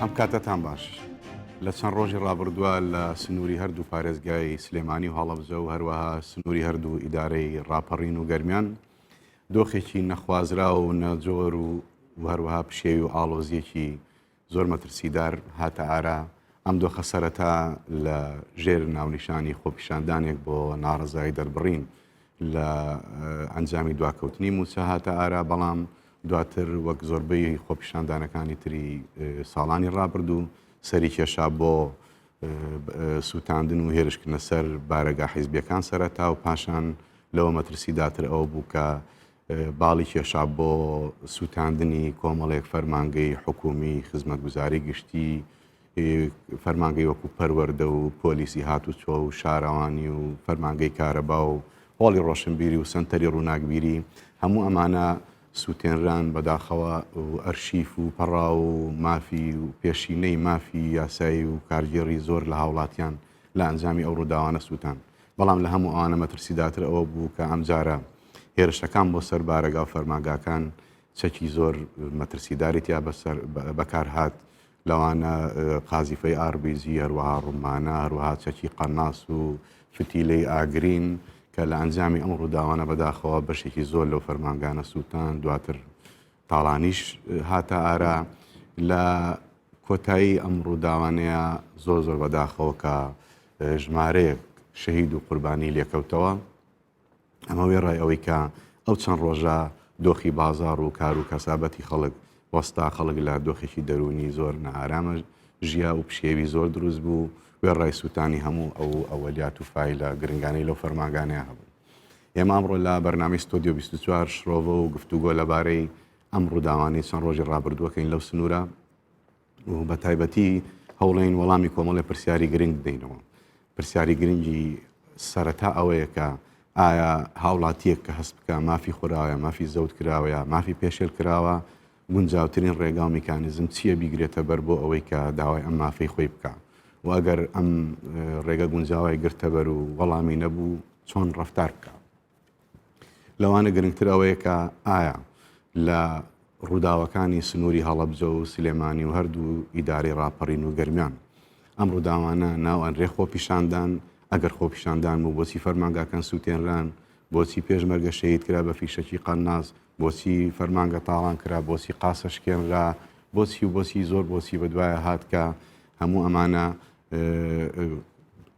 ئەم کاتەتان باش. لە چەند ڕۆژی ڕابردووە لە سنووری هەردوو پارێزگای سلێمانی و هەڵەبجە و هەروەها سنووری هەردوو ئیدارەی ڕاپەڕین و گەرمیان دۆخێکی نەخوازراو و نەجۆر و هەروەها پشێوی و ئاڵۆزیەکی زۆر مەترسیدار هاتە ئارا. ئەم دۆخە سەرەتا لە ژێر ناونیشانی خۆپیشاندانێک بۆ ناڕەزایی دەربڕین لە ئەنجامی دواکەوتنی مووچە هاتە ئارا، بەڵام دواتر وەک زۆربەی خۆپیشاندانەکانی تری ساڵانی ڕابردوو سەری کێشا بۆ سووتاندن و هێرشکردنە سەر بارەگا حیزبیەکان سەرەتا و پاشان لەوە مەترسیداتر ئەوە بوو کە باڵی کێشا بۆ سووتاندنی کۆمەڵێک فەرمانگەی حکومی خزمەتگوزاری گشتی فەرمانگەی وەکو پەروەردە و پۆلیسی هاتوچۆ و شارەوانی و فەرمانگەی کارەبا و هۆڵی ڕۆشنبیری و سەنتەری ڕووناکبیری هەموو ئەمانە سووتێنران بەداخەوە و ئەرشیف و پەڕاو و مافی و پێشینەی مافی یاسایی و کارگێڕی زۆر لە هاوڵاتیان لە ئەنجامی ئەو ڕووداوانە سووتان بەڵام لە هەموو ئەوانە مەترسیداتر ئەوە بوو کە ئەمجارە هێرشەکان بۆ سەر بارەگا و فەرمانگاکان چەکی زۆر مەترسیداری تیا بەسەر بەکار هات لەوانە قازیفەی ئاربیجی هەروەها ڕومانە هەروەها چەکی قەناس و فتیلەی ئاگرین کە لە ئەنجامی ئەم ڕووداوانە بەداخەوە بەشێکی زۆر لەو فەرمانگانە سووتان دواتر تاڵانیش هاتە ئارا لە کۆتایی ئەم ڕووداوانەیە زۆر زۆر بەداخەوە کە ژمارەیەک شەهید و قوربانی لێکەوتەوە ئەمە وێڕای ئەوەی کە ئەو چەند ڕۆژە دۆخی بازاڕ و کار و کەسابەتی خەڵک وەستا، خەڵک لە دۆخێکی دەروونی زۆر نائارامە ژیا و پشێوی زۆر دروست بوو، وێڕای سووتانی هەموو ئەو ئەوەلیات و فایلە گرنگانەی لەو فەرمانگانەیە هەبوو. ئێمە ئەمڕۆ لە بەرنامەی ستۆدیۆ 24 شرۆڤە و گفتوگۆ لەبارەی ئەم ڕووداوانەی چەند ڕۆژی ڕابردووەکەین لەو سنوورە و بە تایبەتی هەوڵین وەڵامی کۆمەڵێ پرسیاری گرنگ بدەینەوە. پرسیاری گرنگی سەرەتا ئەوەیە کە ئایا هاوڵاتیەک کە هەست بکە مافی خوراوە مافی زەوت کراوە یا مافی پێشێل کراوە گونجاوترین ڕێگا و میکانیزم چییە بیگرێتە بەر بۆ ئەوەی کە داوای ئەم مافەی خۆی بکە و ئەگەر ئەم ڕێگە گونجاوای گرتە بەر و وەڵامی نەبوو چۆن ڕفتار بکە لەوانە گرنگتر ئەوەیە کە ئایا لە ڕووداوەکانی سنووری هەڵەبجە و سلێمانی و هەردوو ئیدارەی ڕاپەڕین و گەرمیان ئەم ڕووداوانە ناو ئەنرێ خۆپیشاندان، ئەگەر خۆپیشاندان بوو بۆچی فەرمانگاکان سووتێنران، بۆچی پێشمەرگە شەهید کرا بە فیشەکی قەناس، بۆچی فەرمانگە تاڵان کرا، بۆچی قاسە شکێنرا، بۆچی و بۆچی زۆر بۆچی بەدوایە هات کە هەموو ئەمانە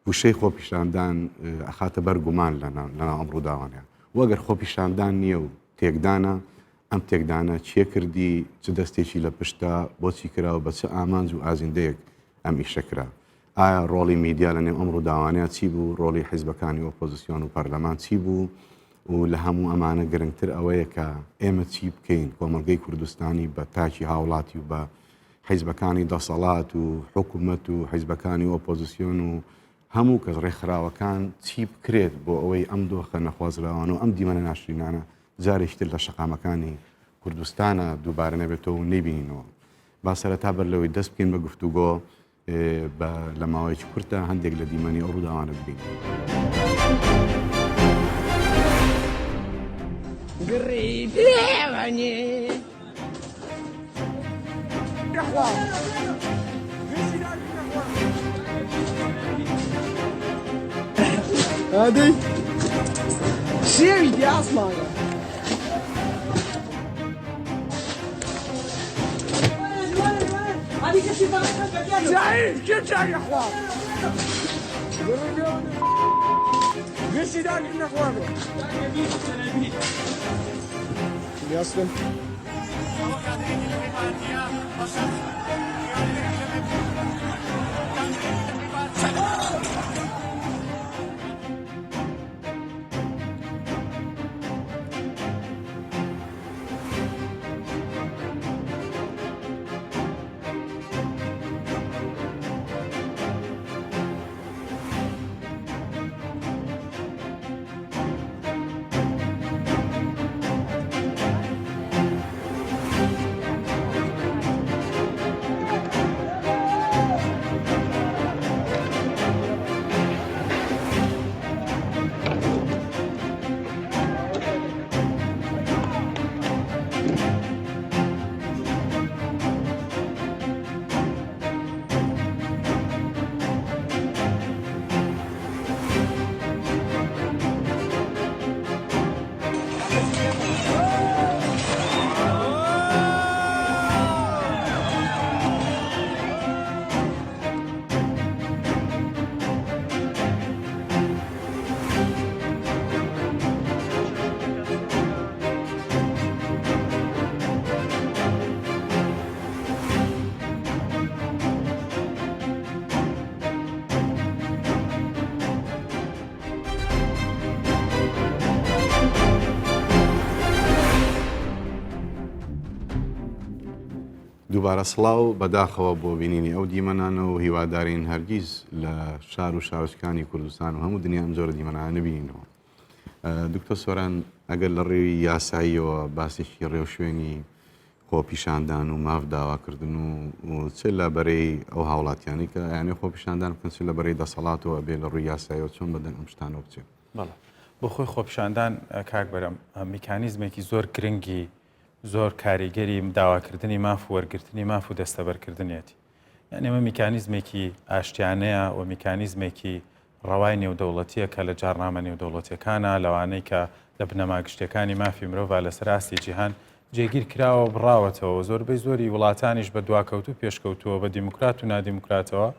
وشەی خۆپیشاندان ئەخاتە بەر گومان لەناو ئەم ڕووداوانە و ئەگەر خۆپیشاندان نییە و تێکدانە ئەم تێکدانە کێ کردی چ دەستێکی لە پشتە بۆچی کرا و بە چ ئامانج و ئازیندەیەک ئەم ئیشە کرا ئایا ڕۆڵی میدیا لە نێو ئەم ڕووداوانەیە چی بوو ڕۆڵی حیزبەکانی ئۆپۆزیسیۆن و پەرلەمان چی بوو و لە هەموو ئەمانە گرنگتر ئەوەیە کە ئێمە چی بکەین کۆمەڵگەی کوردستانی بە تاکی هاوڵاتی و بە حیزبەکانی دەسەڵات و حکومەت و حیزبەکانی ئۆپۆزیسیۆن و هەموو کەس ڕێکخراوەکان چی بکرێت بۆ ئەوەی ئەم دۆخە نەخوازراوانە و ئەم دیمەنە ناشرینانە جارێکی تر لە شەقامەکانی کوردستانە دووبارە نەبێتەوە و نەیبینینەوە. با سەرەتا بەر لەوەی دەست بکەین بە گفتوگۆ بە لە ماوەیەکی کورتە هەندێک لە دیمەنی ئەو ڕووداوانە ببینین. ئادەی شێوی دی ئاسمانە. دووبارە سڵاو، بەداخەوە بۆ بینینی ئەو دیمەنانە و هیوادارین هەرگیز لە شار و شارۆچکانی کوردستان و هەموو دنیا ئەم جۆرە دیمەنانە نبینینەوە. دکتۆر سۆران ئەگەر لە ڕێوی یاساییەوە باسێکی ڕێوشوێنی خۆپیشاندان و ماف داواکردن و چ لە بەرەی ئەو هاوڵاتیانی کە یانێ خۆپیشاندان بکەن چ لە بەرەی دەسەڵاتەوە ئەبێ لە ڕووی یاساییەوە چۆن بەدەنگ ئەم شتانەوە بچێت؟ بەڵێ بۆ خۆی خۆپیشاندان کاک بەرەم میکانیزمێکی زۆر گرنگی زۆر کاریگەری داواکردنی ماف و وەرگرتنی ماف و دەستەبەرکردنیەتی. یانی ئەمە میکانیزمێکی ئاشتیانەیە و میکانیزمێکی ڕەوای نێودەوڵەتییە کە لە جاڕنامە نێودەوڵەتییەکانە لەوانەی کە لە بنەما گشتییەکانی مافی مرۆڤ لەسەر ئاستی جیهان جێگیر کراوە و بڕاوەتەوە و زۆربەی زۆری وڵاتانیش بە دواکەوتوو پێشکەوتووە بە دیموکرات و نادیموکراتەوە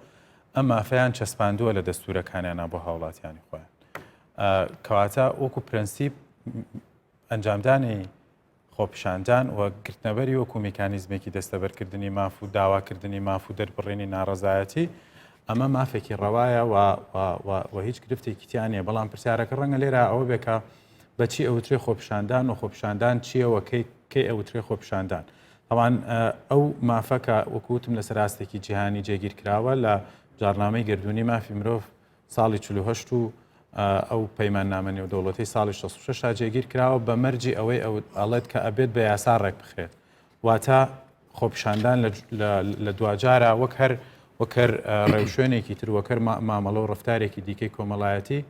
ئەم مافەیان چەسپاندووە لە دەستوورەکانیانا بۆ هاوڵاتیانی خۆیان. کەواتە وەکو پرەنسیپ ئەنجامدانی خۆپیشاندان و گرتنەبەری وەکو میکانیزمێکی دەستەبەرکردنی ماف و داواکردنی ماف و دەربڕینی ناڕەزایەتی ئەمە مافێکی ڕەوایە و و هیچ گرفتێکی تیا نییە بەڵام پرسیارەکە ڕەنگە لێرە ئەوە بێ کە بەچی ئەوترێ خۆپیشاندان و خۆپیشاندان چییە و کەی کەی ئەوترێ خۆپیشاندان تەوان ئەو مافە کە وەکوتم لەسەر ئاستێکی جیهانی جێگیر کراوە لە جارنامەی گردردونی مافی مرۆڤ ساڵی 48 و ئەو پەیماننامە نێودەوڵەتی ساڵی 66 تا جێگیر کراوە بە مەرجی ئەوەی ئەو ئەڵێت کە ئەبێت بە یاسا ڕێک بخرێت واتە خۆپیشاندان لە دواجارە وەک هەر وەک هەر ڕێوشوێنێکی تر وەک هەر مامەڵە و ڕفتارێکی دیکەی کۆمەڵایەتی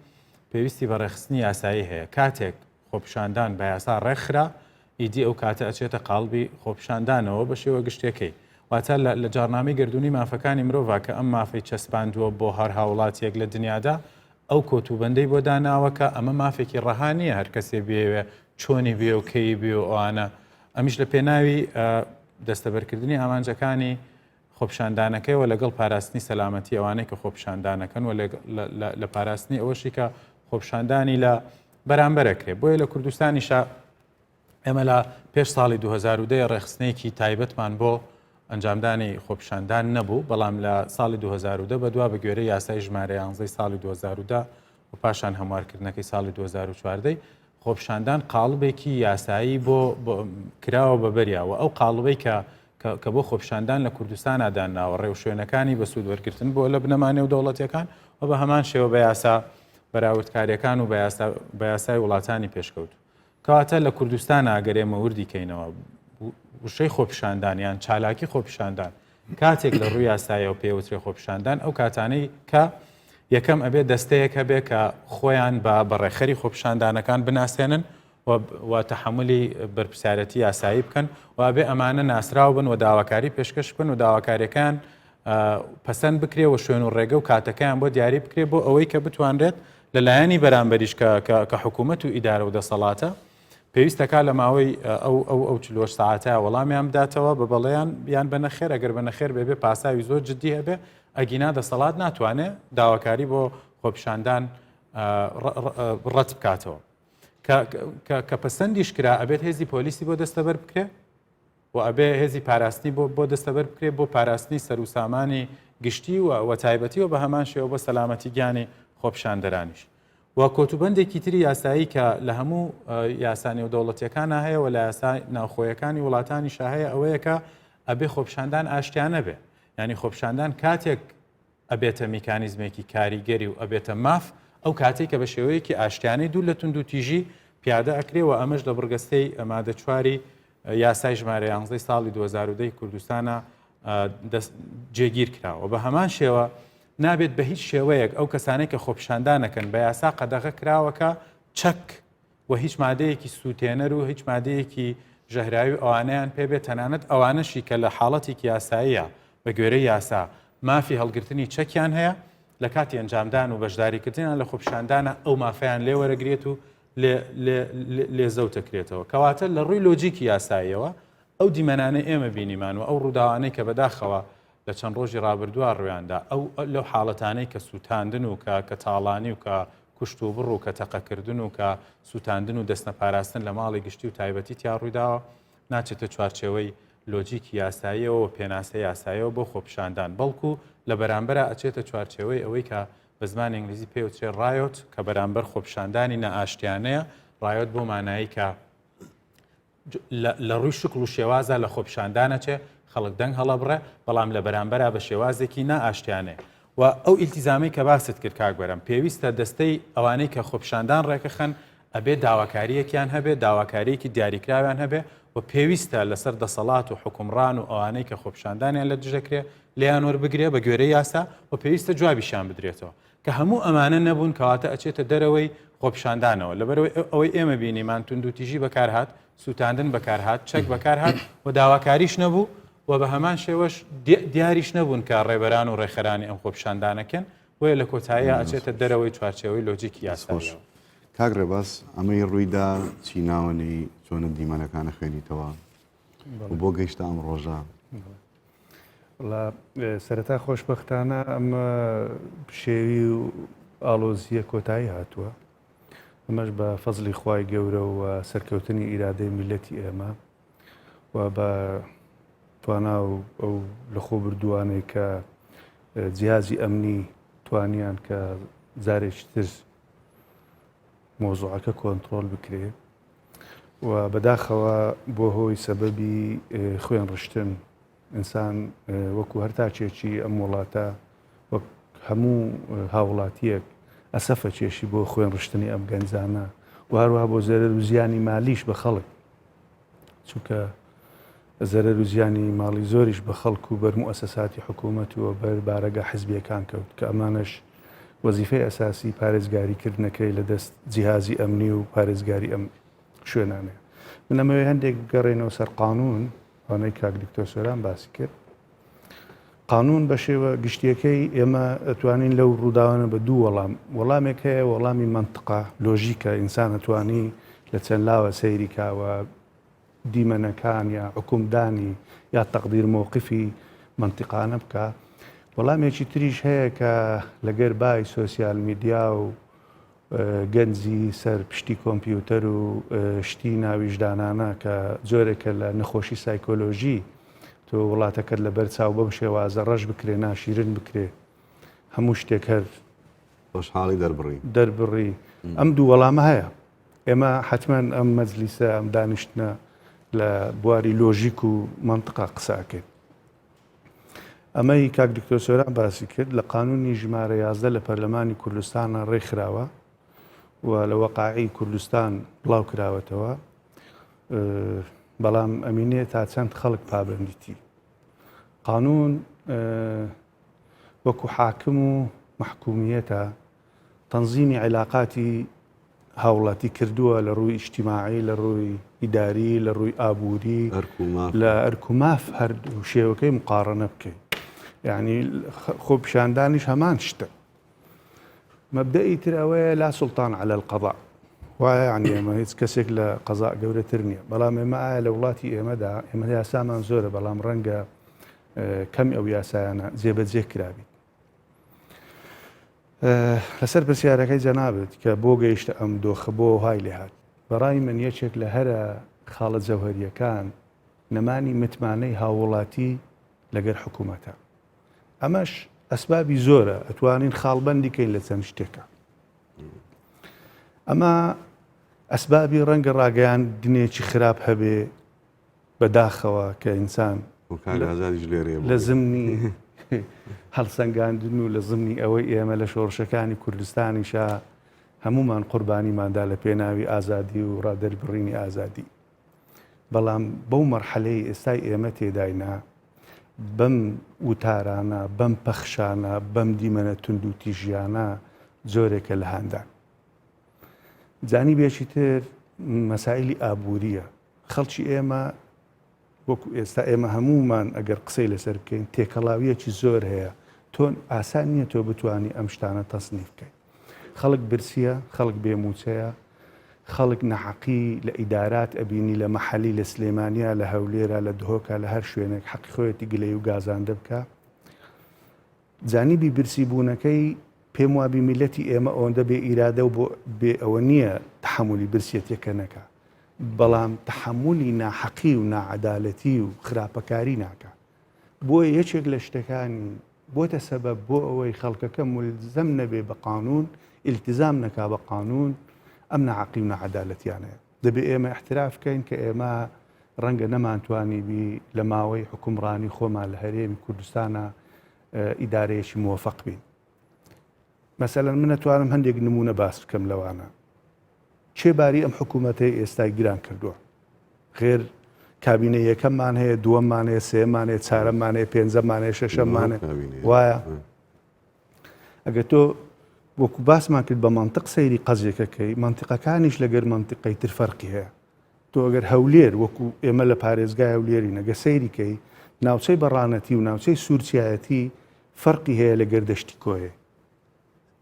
پێویستی بە ڕێکخستنی یاسایی هەیە کاتێک خۆپیشاندان بە یاسا ڕێکخرا، ئیدی ئەو کاتە ئەچێتە قاڵبی خۆپیشاندانەوە بە شێوە گشتیەکەی. واتە لە لە جاڕنامەی گەردوونی مافەکانی مرۆڤا کە ئەم مافەی چەسپاندووە بۆ هەر هاوڵاتیەک لە دنیادا، ئەو کۆتوبەندەی بۆ داناوە کە ئەمە مافێکی ڕەها نییە هەر کەسێ بیەوێ چۆنی بێ و کەی بێ و ئەوانە، ئەمیش لە پێناوی دەستەبەرکردنی ئامانجەکانی خۆپیشاندانەکەی و لەگەڵ پاراستنی سەلامەتی ئەوانەی کە خۆپیشاندانەکەن و لە پاراستنی ئەوەشی کە خۆپیشاندانی لە بەرامبەرەکرێ بۆیە لە کوردستانیشا ئێمە لە پێش ساڵی 2010 ڕێخستنێکی تایبەتمان بۆ ئەنجامدانی خۆپیشاندان نەبوو بەڵام لە ساڵی 2010 بەدوا بە گوێرەی یاسای ژمارە 11 ساڵی 2010 و پاشان هەموارکردنەکەی ساڵی 2014 خۆپیشاندان قاڵبێکی یاسایی بۆ کراوە بە بەریا و ئەو قاڵبەی کە کە بۆ خۆپیشاندان لە کوردستانا دانراوە ڕێوشوێنەکانی بە سوود وەرگرتن بۆ لە بنەما نێودەوڵەتیەکان و بە هەمان شێوە بە یاسا بەراوردکاریەکان و بە یاسای وڵاتانی پێشکەوتوو. کەواتە لە کوردستانا ئەگەر ئێمە وردی کەینەوە وشەی خۆپیشاندان یان چالاکی خۆپیشاندان کاتێک لە ڕووی یاسایەوە پێوترێ خۆپیشاندان ئەو کاتانەی کە یەکەم ئەبێ دەستەیەک هەبێ کە خۆیان بە بەڕێخەری خۆپیشاندانەکان بناسێنن و تەحەمولی بەرپرسیارەتی یاسایی بکەن و ئەبێ ئەمانە ناسراو بن و داواکاری پێشکەش بکەن و داواکاریەکان پەسەند بکرێ و شوێن و ڕێگە و کاتەکەیان بۆ دیاری بکرێ بۆ ئەوەی کە بتوانرێت لە لایەنی بەرامبەریش کە کە حکوومەت و ئیدارە و دەسەڵاتە پێویستەکە لە ماوەی ئەو ئەو ئەو چلۆش ساعتە وەڵامیان بداتەوە بە بەڵێیان یان بە نەخێر ئەگەر بە نەخێر بێ پاساوی زۆر جددی هەبێ ئەگینا دەسەڵات ناتوانێت داواکاری بۆ خۆپیشاندان ڕەت بکاتەوە. کە پەسەندیش کرا ئەبێت هێزی پۆلیسی بۆ دەستەبەر بکرێ و ئەبێ هێزی پاراستنی بۆ بۆ دەستەبەر بکرێ بۆ پاراستنی سەر و سامانی گشتی و وە تایبەتی و بە هەمان شێوە بۆ سەلامەتی گیانی خۆپیشاندەرانیش و کۆتوبەندێکی تری یاسایی کە لە هەموو یاسا نێودەوڵەتیەکانە هەیە و لە یاسا ناوخۆیەکانی وڵاتانی هەیە ئەوەیە کە ئەبێ خۆپیشاندان ئاشتیانە بێ ینی خۆپیشاندان کاتێک ئەبێتە میکانیزمێکی کاریگەری و ئەبێتە ماف ئەو کاتەی کە بە شێوەیەکی ئاشتیانەی دوور لە توندوتیژی پیادە ئەکرێ و ئەمەش لە بڕگە سێی مادە چواری یاسای ژمارە یانزەی ساڵی 2010 ی کوردستانە جێگیر کراوە بە هەمان شێوە نابێت بە هیچ شێوەیەک ئەو کەسانەی کە خۆپیشاندانەکەن بە یاسا قەدەغە کراوەکە چەک و هیچ مادەیەکی سووتێنەر و هیچ مادەیەکی ژەهراوی و ئەوانەیان پێ بێت، تەنانەت ئەوانەشی کە لە حاڵەتێکی یاساییە بە گوێرەی یاسا مافی هەڵگرتنی چەکیان هەیە، لە کاتی ئەنجامدان و بەشداریکردنیان لە خۆپیشاندانە ئەو مافەیان لێ وەرەگرێت و لێ زەوتەکرێتەوە. کەواتە لە ڕووی لۆجیکی یاساییەوە ئەو دیمەنانەی ئێمە بینیمان و ئەو ڕووداوانەی کە بەداخەوە لە چەند ڕۆژی ڕابردووە ڕویاندا، ئەو لەو حاڵەتانەی کە سووتاندن و کە کە تاڵانی و کە کوشت و بڕ و کە تەقەکردن و کە سووتاندن و دەستنەپاراستن لە ماڵی گشتی و تایبەتی تیا ڕوویداوە، ناچێتە چوارچێوەی لۆجیکی یاساییەوە و پێناسەی یاساییەوە بۆ خۆپیشاندان، بەڵکو لە بەرامبەرا ئەچێتە چوارچێوەی ئەوەی کە بە زمانی ئینگلیزی پێی وترێ riot کە بەرامبەر خۆپیشاندانی نائاشتیانەیە، riot بۆ مانایی کە لە ڕووی شکڵ و شێوازە لە خۆپیشاندان ئەچێ. خەڵک دەنگ هەڵەبڕێ، بەڵام لە بەرامبەرا بە شێوازێکی نا ئاشتیانەیە و ئەو ئیلتیزامەی کە باست کرد کاک بەرەم پێویستە دەستەی ئەوانەی کە خۆپیشاندان ڕێکەخەن ئەبێ داواکارییەکیان هەبێ، داواکارییەکی دیاریکراویان هەبێ و پێویستە لەسەر دەسەڵات و حوکمڕان و ئەوانەی کە خۆپیشاندانیان لە دژ دەکرێ لێیان وەربگرێ بە گوێرەی یاسا و پێویستە جوابیشیان بدرێتەوە. کە هەموو ئەمانە نەبوون کەواتە ئەچێتە دەرەوەی خۆپیشاندانەوە لەبەرەوەی ئەوەی ئێمە بینیمان توندوتیژی بەکارهات سووتاندن بەکارهات چەک بەکارهات و داواکاریش نەبوو و بە هەمان شێوەش دیاریش نەبوون کە ڕێبەران و ڕێکخەرانی ئەم خۆپیشاندانەکەن بۆیە لە کۆتاییە ئەچێتە دەرەوەی چوارچێوەی لۆجیکی یاساییەوە. کاک ڕێباز ئەمەی ڕوویدا چی ناوەنەی چۆنە دیمەنەکانە خوێنیتەوە و بۆ گەیشتە ئەم ڕۆژە؟ وەڵا سەرەتا خۆشبەختانە ئەمە پشێوی و ئاڵۆزییە کۆتایی هاتووە ئەمەش بە فەزلی خوای گەورە و سەرکەوتنی ئیرادەی میلەتی ئێمە و بە توانا و ئەو لەخۆ بردووانەی کە جیازی ئەمنی توانیان کە جارێکی تر مۆزوعەکە کۆنتترۆل بکرێ و بەداخەوە بۆ هۆی سەبەبی خوێن ڕشتن ئینسان وەکو هەر تاکێکی ئەم وڵاتە وەک هەموو هاوڵاتیەک ئەسەفە کێشی بۆ خوێن ڕشتنی ئەم گەنجانە و هەروەها بۆ زەرەر و زیانی مالیش بە خەڵک چونکە زەرەر و زیانی ماڵی زۆریش بە خەڵک و بەر موئەسەساتی حکوومەت و بەر بارەگا حزبیەکان کەوت کە ئەمانەش وەزیفەی ئەساسی پارێزگاری کردنەکەی لە دەست جیهازی ئەمنی و پارێزگاری ئەم شوێنانەیە. من ئەمەوێ هەندێک بگەڕێنەوە سەر قانوون، ئەوانەی کاک دکتۆر سۆران باسی کرد. قانوون بە شێوە گشتیەکەی ئێمە ئەتوانین لەو ڕووداوانە بە دوو وەڵام، وەڵامێک هەیە وەڵامی مەنتقە، لۆژیکە، ئینسان ئەتوانی لە چەند لاوە سەیری کا و دیمەنەکان یا حوکمدانی یا تەقدیر مەوقفی مەنتیقانە بکا. وەڵامێکی تریش هەیە کە لەگەر بای سۆسیال میدیا و گەنجی سەر پشتی کۆمپیوتەر و شتی ناویژدانانە کە جۆرێکە لە نەخۆشی سایکۆلۆژی تۆ وڵاتەکەت لەبەر چاو بەم شێوازە ڕەش بکرێ ناشیرن بکرێ هەموو شتێک هەر خۆشحاڵی دەربڕی دەربڕی ئەم دوو وەڵامە هەیە ئێمە حتمما ئەم مەجلیسە ئەم دانیشتنە لە بواری لۆژیک و منطقا قساکەین ئەمەی کاک دکتۆر سۆران باسی کرد لە قانونی ژمارە 11 لە پەرلەمانی کوردستانە ڕێکخراوە و لە وەقاعی کوردستان بڵاو کراوەتەوە بەڵام ئەمینێ تا چەند خەڵک پابندیتی قانون وەکو حاکم و محکومیەتە تەنزیمی عیلاقاتی هاوڵاتی کردووە لە ڕووی ئیجتیماعی، لە ڕووی ئیداری، لە ڕووی ئابووری، لە ئەرک و ماف هەردوو شێوەکەی مقاڕەنە بکەین. یعنی خۆپیشاندانیش هەمان شتە. مەبدەئی تر ئەوەیە لا سوڵتان علی القضاء وایە یعنی ئێمە هیچ کەسێک لە قەزا گەورەتر نییە بەڵام ئێمە ئایا لە وڵاتی ئێمەدا ئێمە یاسامان زۆرە بەڵام ڕەنگە کەم ئەو یاسایانە جێبەجێ کرابیت لەسەر پرسیارەکەی جەنابت کە بۆ گەیشتە ئەم دۆخە بۆ های لێهات بەڕای من یەکێک لە هەرە خاڵە جەوهریەکان نەمانی متمانەی هاووڵاتی لەگەر حکوومەتە ئەمەش ئەسبابی زۆرە ئەتوانین خاڵبندی کەین لە چەند شتێکە ئەمە ئەسبابی ڕەنگە ڕاگەیاندنێکی خراپ هەبێ بە داخەوە کە ئینسان لە زمنی هەڵسەنگاندن و لە زمنی ئەوەی ئێمە لە شۆڕشەکانی کوردستانیشا هەمومان قوربانیماندا لە پێناوی ئازادی و ڕادەربڕینی ئازادی بەڵام بەو مەرحەلەی ئێستای ئێمە تێداینا بەم وتارانە بەم پەخشانە بەم دیمەنە توند و تیژیانە جۆرێکە لە هاندان جانیبێکی تر مەسائلی ئابووریە خەڵکی ئێمە وەکو ئێستا ئێمە هەموومان ئەگەر قسەی لەسەر بکەین تێکەڵاویەکی زۆر هەیە تۆ ئاسان نییە تۆ بتانی ئەم شتانە تەسنیف بکەیت خەڵک برسیە خەڵک بێ موچەیە خەڵک نەحەقی لە ئیدارات ئەبینی لە مەحەلی لە سلێمانیا لە هەولێرە لە دهۆکە لە هەر شوێنێک حەقی خۆیەتی گلەی و گازاندە بکە جانیبی برسی بوونەکەی پێم وابی میللەتی ئێمە ئەوەندە بێ ئیرادە و بۆ بێ ئەوە نییە تەحەمولی برسیەتیەکە نەکا بەڵام تەحەمولی ناحەقی و ناعەدالەتی و خراپەکاری ناکا بۆیە یەکێک لە شتەکانی بۆتە سەبەب بۆ ئەوەی خەڵکەکە مولزەم نەبێ بە قانون ئیلتزام نەکا بە قانون ئەم ناحەقی و ناعەدالەتیانەیە دەبێ ئێمە احتراف کەین کە ئێمە. ڕەنگە نەمانتوانیبی لە ماوەی حوکمڕانی خۆمان لە هەرێمی کوردستانا ئیدارەیەکی مۆفەق بین. مەسەلەن من ئەتوانم هەندێک نموونە باس بکەم لەوانە. کێ باری ئەم حکوومەتەی ئێستای گران کردووە؟ غێر کابینە یەکەممان هەیە، دووەممان هەیە، سێیەممان هەیە، چارەممان هەیە، پێنجەممان هەیە، شەشەممان هەیە. وایە؟ ئەگەر تۆ وەکو باسمان کرد بە مەنتق سەیری قەزیەکە کەی، مەنتقەکانیش لەگەر مەنتقەی تر فەرقی هەیە. تۆ ئەگەر هەولێر وەکو ئێمە لە پارێزگای هەولێرین ئەگەر سەیری کەی ناوچەی بەڕانەتی و ناوچەی سوورچیایەتی فەرقی هەیە لەگەر دەشتی کۆیە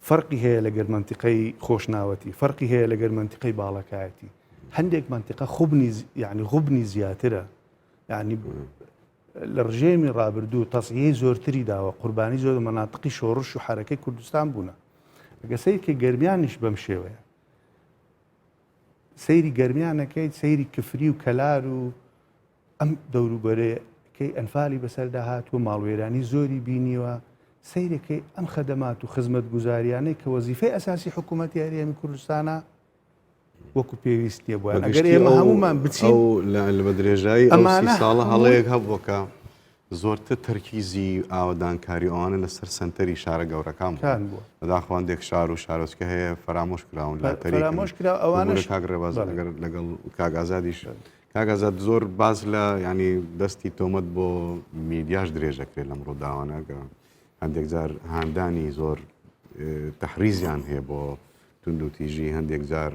فەرقی هەیە لەگەر مەنتیقەی خۆشناوەتی فەرقی هەیە لەگەر مەنتیقەی باڵەکایەتی هەندێک مەنتیقە خوبنی یعنی غوبنی زیاترە یعنی لە ڕژێمی ڕابردوو تەزحیەی زۆرتری داوە قوربانی زۆر مەناتقی شۆڕش و حەرەکەی کوردستان بوونە ئەگە سەیرکە گەرمیانیش بەم شێوەیە سەیری گەرمیانەکەیت سەیری کفری و کەلار و ئەم دەوروبەرەکەی ئەنفالی بەسەردا هاتووە ماڵوێرانی زۆری بینیوە سەیرەکەی ئەم خەدەمات و خزمەتگوزاریانەی کە وەزیفەی ئەساسی حکوومەتی هەرێمی کوردستانە وەکو پێویست نییە بۆیان ئەگەر ئێمە هەمومان بچین لە بە درێژایی ئەو سی ساڵە هەڵەیەک هەبووە کە زۆرتر تەرکیزی ئاوەدانکاری ئەوانە لەسەر سەنتەری شارە گەورەکان بوو. بەداخەوە هەندێک شار و شارۆچکە هەیە فەرامۆش کراون لە تەریکن. فەرامۆش کرا ئەوانەش کاک ڕێباز ئەگەر لەگەڵ کاک ئازادیش کاک ئازاد زۆر باس لە ینی دەستی تۆمەت بۆ میدیاش درێژ دەکرێت لەم ڕووداوانە کە هەندێک جار هاندانی زۆر تەحریزیان هەیە بۆ توندوتیژی هەندێک جار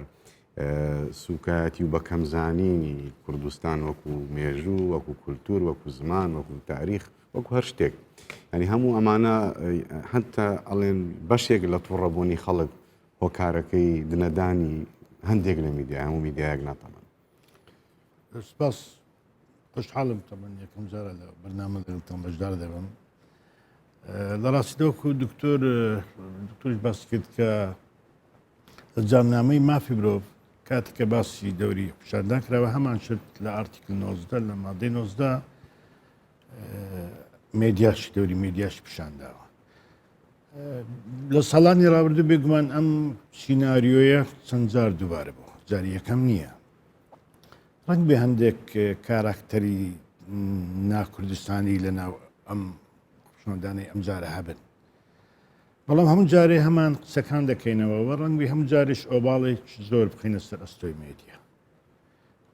سوکایەتی و بەکەمزانینی کوردستان وەکو مێژوو وەکو کولتور وەکو زمان وەکو تاریخ وەکو هەر شتێک ینی هەموو ئەمانە هەتا ئەڵێن بەشێک لە تووڕەبوونی خەڵک هۆکارەکەی دنەدانی هەندێک لە میدیا هەموو میدیایەک ناتەمەن سپاس خۆشحاڵم تەمەن یەکەم جارە لە بەرنامە لەگەڵتان بەشدار دەبم لە ڕاستیدا وەکو دکتۆر دکتۆریش باس کرد کە لە جامنامەی مافی مرۆڤ کاتێک کە باسی دەوری پیشاندان کراوە هەمان شت لە article 19 لە مادەی 19 مێدیاش دەوری مێدیاش پیشانداوە لە ساڵانی ڕابردوو بێگومان ئەم سیناریۆیە چەند جار دووبارە بوو جاری یەکەم نییە ڕەنگ بێ هەندێک کاراکتەری ناکوردستانی لە ناو ئەم خۆپیشاندانەی ئەم جارە هەبن بەڵام هەموو جارێ هەمان قسەکان دەکەینەوە و ڕەنگی هەموو جارێش ئۆباڵێک زۆر بخینە سەر ئەستۆی مێدیا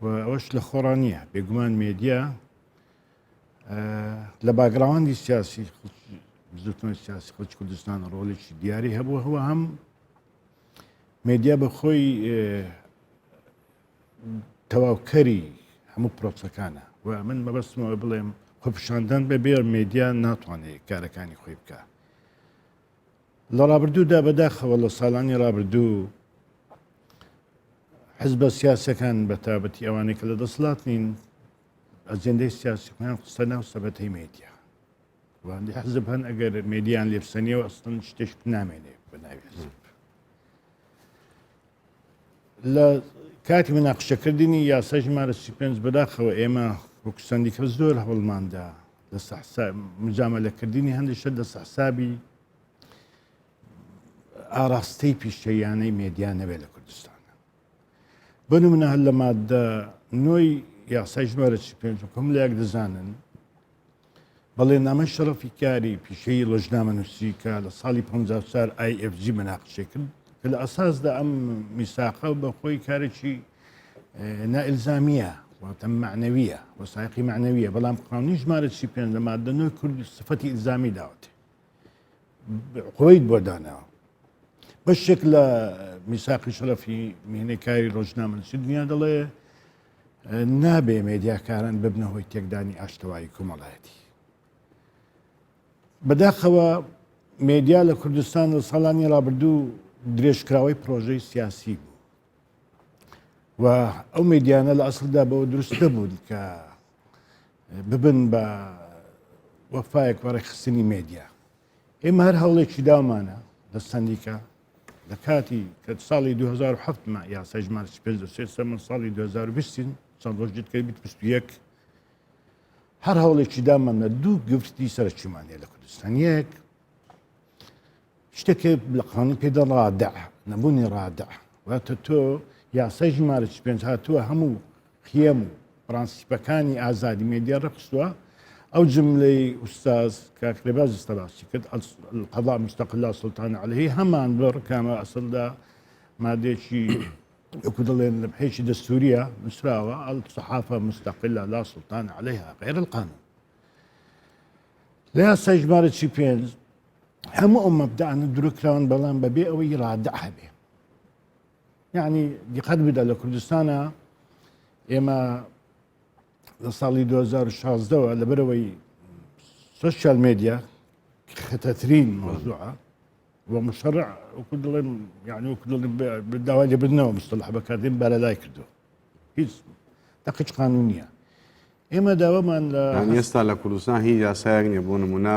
و ئەوەش لە خۆڕا نییە بێگومان مێدیا لە background ی سیاسی بزوتنەوەی سیاسی خەڵکی کوردستان ڕۆڵێکی دیاری هەبوو هەوە هەم مێدیا بە خۆی تەواوکەری هەموو پرۆسەکانە و من مەبەستمەوە بڵێم خۆپیشاندان بە بێ مێدیا ناتوانێت کارەکانی خۆی بکە لە ڕابردوودا بەداخەوە لە ساڵانی ڕابردوو حزبە سیاسەکان بە تابەتی ئەوانەی کە لە دەسەڵات نین ئەجێندەی سیاسی خۆیان خستە ناو سەبەتەی مێدیا واندی حزب هەن ئەگەر مێدیان لێبسەنیەوە ئەستن شتێک نامێنێ بە ناوی حزب لە کاتی مناقشەکردنی یاسای ژمارە 35 بەداخەوە ئێمە وەکو سەندیکا زۆر هەوڵماندا لە مجامەلەکردنی هەندێک شت لە حسابی ئاراستەی پیشەیانەی مێدیا نەبێت لە کوردستان بۆ نمونە هەر لە مادە نۆی یاسای ژمارە 35 هەم لە یەک دەزانن بەڵێنامەی شەڕەفی کاری پیشەیی ڕۆژنامەنووسی کە لە ساڵی 54 IFJ مناقشەی کرد کە لە ئەساسدا ئەم میساقە بە خۆی کارێکی نائلزامیە واتە معنەویە وەسایقی معنەویە بەڵام قانونی ژمارە 35 لە مادە نۆی کورد سفەتی ئیلزامی داوەتێ قویت بۆ داناوە بەشێک لە میساقی شەرەفی میهنەکاری ڕۆژنامەنووسی دنیا دەڵێ نابێ مێدیاکاران ببنە هۆی تێکدانی ئاشتەوایی کۆمەڵایەتی. بەداخەوە مێدیا لە کوردستان لە ساڵانی ڕابردوو درێژکراوەی پرۆژەی سیاسی بوو و ئەو مێدیانە لە ئەسڵدا بەوە دروست نەبوون کە ببن بە وەفایەک بە ڕێکخستنی مێدیا. ئێمە هەر هەوڵێکی داومانە لە سەندیکا لە کاتی کە ساڵی 2007 ما یاسای ژمارە 35 دەچێت سەر من ساڵی 2020 چەند ڕۆژ دیکە 21 هەر هەوڵێکی دامان لە دوو گرفتی سەرەکیمان هەیە لە کوردستان یەک شتێک لە قانون پێ دەڵێن ڕادع نەبوونی ڕادع واتە تۆ یاسای ژمارە 35 هاتووە هەموو قیەم و پرەنسیپەکانی ئازادی مێدیا ڕێکخستووە. ئەو جملەی ئوستاز کاک ڕێباز ئێستا باسی کرد، القضاء مستقل لا سلطان علیه، هەمان بڕ کامە ئەسڵدا مادەیەکی وەکو دەڵێن لەمحەیەکی دەستوریە نووسراوە، الصحافە مستقلە لا سلطان علیها غیر القانون. لە یاسای ژمارە 45 هەموو ئەو مەبدەعانە دروکراون بەڵام بەبێ ئەوەی ڕادع هەبێ. یعنی دیقەت بدە لە کوردستانە ئێمە لە ساڵی 2016ەوە لەبەرەوەی سۆشیال مێدیا خەتەترین مەوزوعە و مشەرع وەکو دەڵێم یعنی وەکو دەڵێم داوای لێبردنەوە مستەلح بەکاردێن بارەلای کردو هیچ دەقیچ قانون نییە ئێمە داوامان لە یانی ئێستا لە کوردستان هیچ یاسایەک نییە بۆ نمونە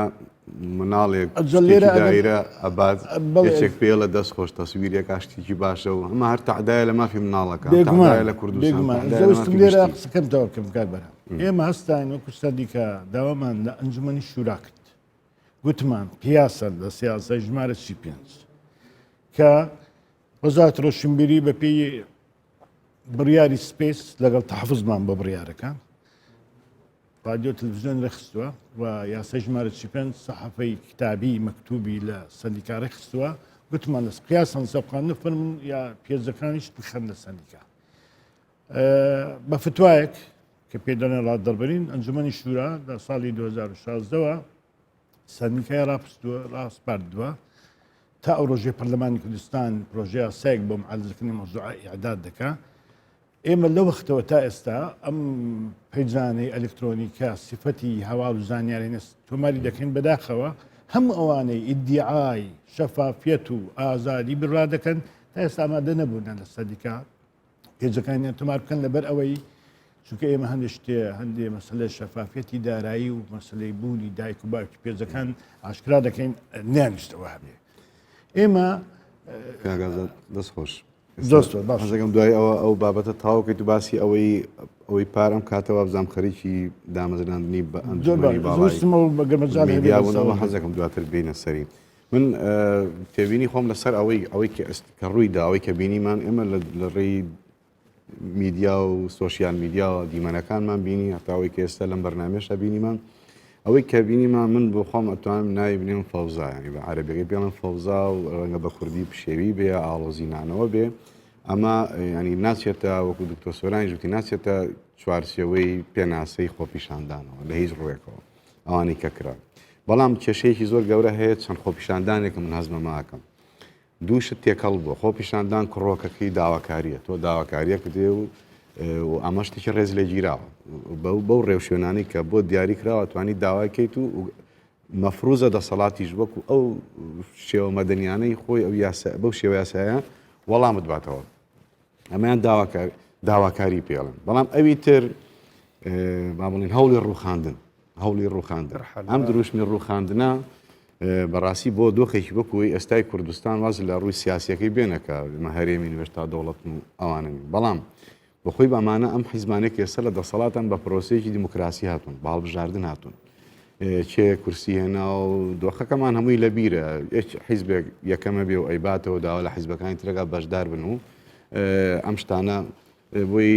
مناڵێک شتێکی دایرە ئەبات یەکێک پێڵە دەست خۆش تەسویرێک شتێکی باشە و ئەمە هەر تەعدایە لە مافی مناڵەکە تەعدایە لە کوردستان بێگومان لێرە قسەکەم تەواو بکەم کاک بەرهەم ئێمە هەستاین وەکو سەندیکا داوامان لە ئەنجومەنی شورا کرد گوتمان قیاسە لە سیاسەی ژمارە 35 کە وەزارەت ڕۆشنبیری بەپێی بڕیاری سپیس لەگەڵ تەحفزمان بۆ بڕیارەکان رادیۆ تەلەڤزیۆن ڕێکخستووە و یاسای ژمارە 45 سەحەفەی کتابی مەکتوبی لە سەندیکا ڕێکخستووە گوتمان لە قیاسان سەبقان نفرمن یا پێزەکانیش بخەن لە سەندیکا بە فتوایەک کە پێ دەڵێن ڕات دەربرین ئەنجومەنی شورا لە ساڵی 2016ەوە سەندیکای ڕاپستووە ڕاسپاردووە تا ئەو ڕۆژەی پەرلەمانی کوردستان پرۆژە یاسایەک بۆ معالجەکردنی مەوزوعە ئیعداد دەکا ئێمە لە وەختەوە تا ئێستا ئەم پەیجانەی ئەلکترۆنی کە سیفەتی هەواڵ و زانیاری نس تۆماری دەکەین بەداخەوە هەموو ئەوانەی ئیدیعای شەفافیەت و ئازادی بڕا دەکەن تا ئێستا ئامادە نەبوونە لە سەدیکا پێجەکانیان تۆمار بکەن لەبەر ئەوەی چونکە ئێمە هەندێک شتێ هەندێ مەسلەی شەفافەتی دارایی و مەسلەی بوونی دایک و باوکی پێجەکان ئاشکرا دەکەین نیانیشتەوە هەبێ ئێمە دەست خۆش دەستەکەم دوای ئەوە ئەو بابەتە تاوکەیت و باسی ئەوەی ئەوەی پارەم کاتەوە بزانام خەریکی دامەزراندنی بە ئەنجومەنی باڵای حەزەکەم دواتر بینە سەری من تێبینی خۆم لەسەر ئەوەی ئەوەی کە ئێست کە ڕووی دا ئەوەی کە بینیمان ئێمە لە ڕێی میدیا و سۆشیال میدیاوە دیمەنەکانمان بینی هەتا ئەوەی کە ئێستا لەم بەرنامێشە بینیمان ئەوەی کە بینیمان من بۆ خۆم ئەتوانم ناوی بنێم فەوزا ینی بە عەرەبیەکەی پێڵم فەوزا و ڕەنگە بە کوردی پشێوی بێ ئاڵۆزی نانەوە بێ ئەمە ینی ناچێتە وەکو دکتۆر سۆرانی جوتی ناچێتە چوارچێوەی پێناسەی خۆپیشاندانەوە لە هیچ ڕووێکەوە ئەوانەی کە کرا بەڵام کێشەیەکی زۆر گەورە هەیە چەند خۆپیشاندانێکم من هەزمە ماکەم دوو شت تێکەڵ بووە خۆپیشاندان کڕۆکەکەی داواکاریە تۆ داواکاریەک دێ و و ئەمە شتێکی ڕێز لێگیراوە بەو بەو ڕێوشوێنانی کە بۆ دیاری کراوە توانی داواکەیت و مەفروزە دەسەڵاتیش وەکو ئەو شێوە مەدەنیانەی خۆی ئەو یاسا بەو شێوە یاسایە وەڵامت باتەوە ئەمەیان داواکار داواکاری پێڵن بەڵام ئەوی تر با بڵین هەوڵی ڕوخاندن هەوڵی ڕوخاندن ئەم دروشمی ڕوخاندنە بەڕاستی بۆ دۆخێکی وەکوی ئێستای کوردستان واز لە ڕووی سیاسەکەی بێنەکە مە هەرێمی نوێشتا دەوڵەتن و ئەوانن بەڵام بەخۆی بەمانە ئەم حیزبانێک ئێستا لە دەسەڵاتان بە پرۆسەیەکی دیموکراسی هاتوون باڵبژاردن هاتوون کێ کورسی هێنا و دۆخەکەمان هەمووی لەبیرە حیزبێک یەکەمە بێ و ئەیباتەوە داوا لە حیزبەکانی ترەکە بەشدار بن و ئەم شتانە بۆی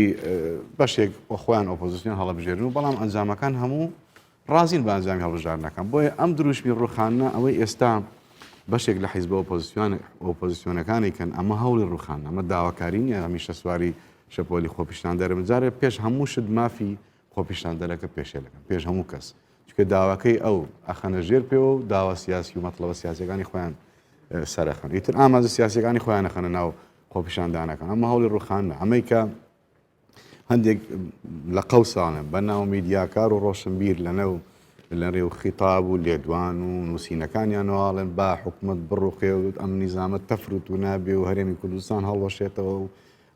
بەشێک خۆیان ئۆپۆزیسیۆن هەڵبژێرن و بەڵام ئەنجامەکان هەموو ڕازین بە ئەنجامی هەڵبژاردنەکان بۆیە ئەم دروشمی ڕوخانە ئەوەی ئێستا بەشێک لە حیزبە ئۆپۆزیسیۆن ئۆپۆزیسیۆنەکانی کەن ئەمە هەوڵی ڕوخان ئەمە داواکاری نییە هەمیشە سواری شەپۆلی خۆپیشاندەرم جارێ پێش هەموو شت مافی خۆپیشاندەرەکە پێشێلەکەن پێش هەموو کەس چونکە داواکەی ئەو ئەخەنە ژێر پێوە و داوا سیاسی و مەتڵەبە سیاسەکانی خۆیان سەرەخەن ئیتر ئامانجە سیاسەکانی خۆیان ئەخەنە ناو خۆپیشاندانەکان ئەمە هەوڵی ڕوخانە ئەمەی کە هەندێک لە قەوسانە بە ناو میدیاکار و ڕۆشنبیر لە نێو لە ڕێو خیتاب و لێدوان و نووسینەکانیانەوەڵێن با حکومت بڕوخێ و ئەم نیزامە تەفروت و نابێ و هەرێمی کوردستان هەڵوەشێتەوە و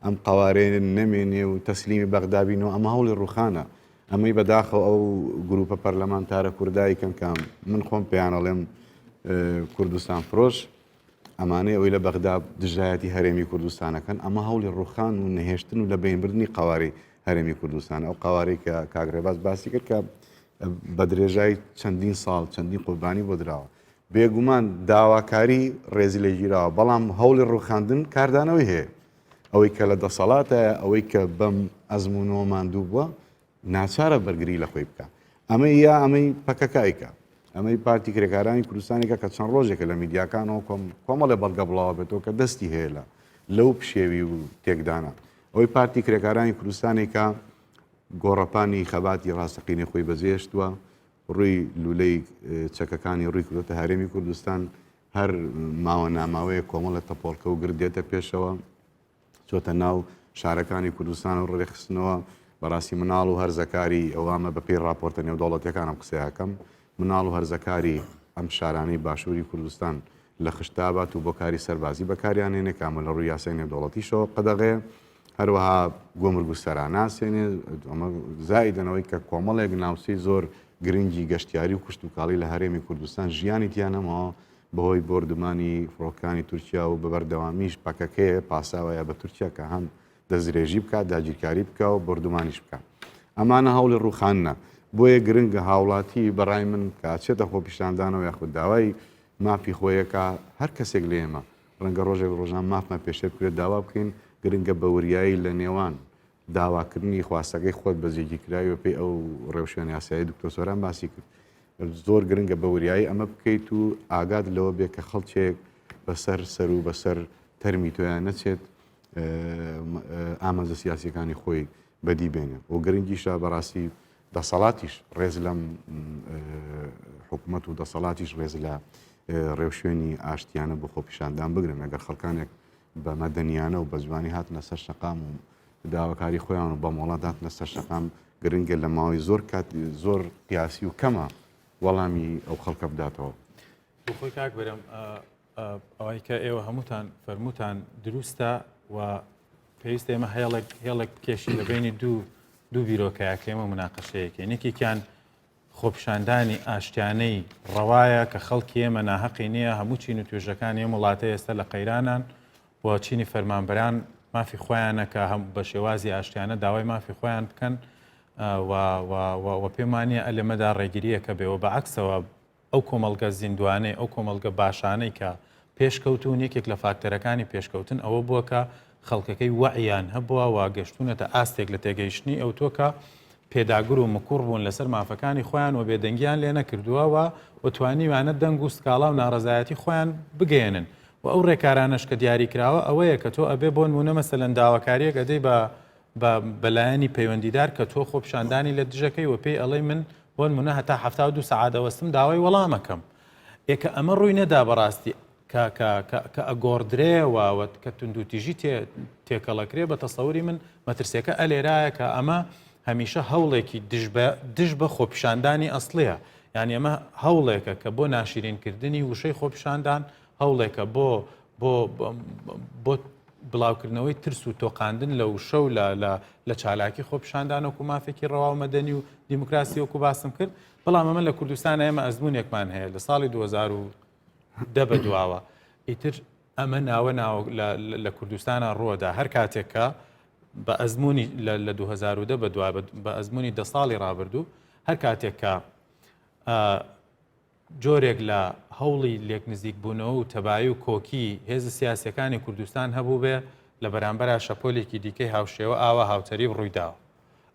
ئەم قەوارەیە نەمێنێ و تەسلیمی بەغدا بین و ئەمە هەوڵی ڕووخانە. ئەمەی بەداخەوە ئەو گروپە پەرلەمانتارە کوردایی کەن کە من خۆم پێیان ئەڵێم کوردستان فرۆش ئەمانەی ئەوەی لە بەغدا دژایەتی هەرێمی کوردستانەکەن ئەمە هەوڵی ڕوخان و نەهێشتن و لە بینبردنی قوارەی هەرێمی کوردستان ئەو قوارەی کە کاک ڕێباز باسی کرد کە بە درێژای چەندین ساڵ چەندین قوربانی بۆ دراوە بێگومان داواکاری ڕێزی لێگیراوە بەڵام هەوڵی ڕوخاندن کاردانەوەی هەیە ئەوەی کە لە دەسەڵاتە ئەوەی کە بەم ئەزمونەوە ماندوو بووە. ناچارە بەرگری لە خۆی بکا. ئەمەی یا ئەمەی پەکەکە ئەیکا، ئەمەی پارتی کرێکارانی کوردستانی کە کە چەند ڕۆژێکە لە میدیاکانەوە کۆمەڵێ بەڵگە بڵاوە بێتەوە کە دەستی هەیە لە لەو پشێوی و تێکدانە. ئەوەی پارتی کرێکارانی کوردستانی کە گۆڕەپانی خەباتی ڕاستەقینەی خۆی بەجێهێشتووە، ڕووی لولەی چەکەکانی ڕووی کردۆتە هەرێمی کوردستان، هەر ماوە ناماوەیە کۆمەڵە تەپۆڵکە و گرد دێتە پێشەوە، چۆتە ناو شارەکانی کوردستان و ڕێکخستنەوە بەڕاستی مناڵ و هەرزەکاری ئەوامە بەپێی ڕاپۆرتە نێودەوڵەتیەکانم قسەیەکەم مناڵ و هەرزەکاری ئەم شارانەی باشووری کوردستان لە خشتابات و بۆ کاری سەربازی بەکاریان هێنێ کامە لە ڕووی یاسای نێودەوڵەتیشەوە قەدەغەیە هەروەها گۆمرگ و سەرا ناسێنێ ئەمە زایدەنەوەی کە کۆمەڵێک ناوچەی زۆر گرنگی گەشتیاری و کشتوکاڵی لە هەرێمی کوردستان ژیانی تیانەمەوە بەهۆی بۆردومانی فڕۆکەکانی تورکیا و بە بەردەوامیش پەکەکەیە پاساوەیە بە تورکیا کە هەم دەستدرێژی بکات داگیرکاری بکا و بۆردومانیش بکات ئەمانە هەوڵی ڕووخاندنە بۆیە گرنگە هاوڵاتی بەڕای من کە ئەچێتە خۆپیشاندانەوە یاخود داوای مافی خۆیەکە هەر کەسێک لە ئێمە ڕەنگە ڕۆژێک ڕۆژان مافمان پێشێل بکرێت داوا بکەین گرنگە بە وریایی لە نێوان داواکردنی خواستەکەی خۆت بە جێگیرکراوی بەپێی ئەو ڕێوشوێنە یاسایی دکتۆر سۆران باسی کرد زۆر گرنگە بە وریایی ئەمە بکەیت و ئاگات لەوە بێ کە خەڵکێک بەسەر سەر و بەسەر تەرمی تۆیان نەچێت ئامانجە سیاسیەکانی خۆی بەدی بێنێ و گرنگیشە بەڕاستی دەسەڵاتیش ڕێز لەم حکوومەت و دەسەڵاتیش ڕێز لە ڕێوشوێنی ئاشتیانە بۆ خۆپیشاندان بگرن ئەگەر خەڵکانێک بە مەدەنیانە و بە جوانی هاتنە سەر شەقام و داواکاری خۆیان و بە مۆڵەت هاتنە سەر شەقام گرنگە لە ماوەی زۆر کات زۆر قیاسی و کەمە وەڵامی ئەو خەڵکە بداتەوە. بۆ خۆی کاک بەرەم ئەوەی کە ئێوە هەمووتان فەرمووتان دروستە و پێویستە ئێمە هێڵێک هێڵێک بکێشین لە بینی دوو دوو بیرۆکەیە کە ئێمە مناقەشەیەکەین یەکێکیان خۆپیشاندانی ئاشتیانەی ڕەوایە کە خەڵکی ئێمە ناهەقی نییە، هەموو چین و توێژەکانی ئەم وڵاتە ئێستا لە قەیرانان و چینی فەرمانبەران مافی خۆیانە کە هەم بە شێوازی ئاشتیانە داوای مافی خۆیان بکەن و و و و پێم وانییە ئەلەمەدا ڕێگرییەکە بێ و بە عەکسەوە ئەو کۆمەڵگە زیندوانەی ئەو کۆمەڵگە باشانەی کە پێشکەوتوون یەکێک لە فاکتەرەکانی پێشکەوتن ئەوە بووە کە خەڵکەکەی وەعیان هەبووە و گەشتوونەتە ئاستێک لە تێگەیشتنی ئەوتۆ کە پێداگر و مکوڕ بوون لەسەر مافەکانی خۆیان و بێدەنگیان لێ نەکردووە و و توانیویانە دەنگ و سکاڵا و ناڕەزایەتی خۆیان بگەیەنن و ئەو ڕێکارانەش کە دیاری کراوە ئەوەیە کە تۆ ئەبێ بۆ نموونە مەسەلەن داواکارییەک ئەدەی بە بە بە لایەنی پەیوەندیدار کە تۆ خۆپیشاندانی لە دژەکەی و پێی ئەڵێی من بۆ نموونە هەتا 72 سەعات ئەوەستم داوای وەڵامەکەم ئێ کە ئەمە ڕووی نەدا بەڕاستی کە کە کە کە ئەگۆڕدرێ و و کە توندوتیژی تێ تێکەڵەکرێ بە تەسەوری من مەترسیەکە ئەلێرایە کە ئەمە هەمیشە هەوڵێکی دژ بە دژ بە خۆپیشاندانی ئەسڵیە یعنی ئەمە هەوڵێکە کە بۆ ناشیرینکردنی وشەی خۆپیشاندان هەوڵێکە بۆ بۆ بۆ بڵاوکردنەوەی ترس و تۆقاندن لە وشە و لە لە لە چالاکی خۆپیشاندان وەکو مافێکی ڕەوا و مەدەنی و دیموکراسی وەکو باسم کرد بەڵام ئەمە لە کوردستان ئێمە ئەزمونێکمان هەیە لە ساڵی 2010 بە دواوە ئیتر ئەمە ناوە ناوە لە کوردستانە ڕووەدا هەر کاتێک کە بە ئەزمموی لە 2010 بە دوا بە ئەزمموی دە ساڵی ڕابردوو هەر کاتێک کە جۆرێک لە هەوڵی لێکنزیکبوونەوە و تەبایی و کۆکی هێزە سیاسییەکانی کوردستان هەبووبێ، لە بەرامبەرا شەپۆلێکی دیکەی هاوشێوە ئاوا هاوتەریب ڕوویداوە.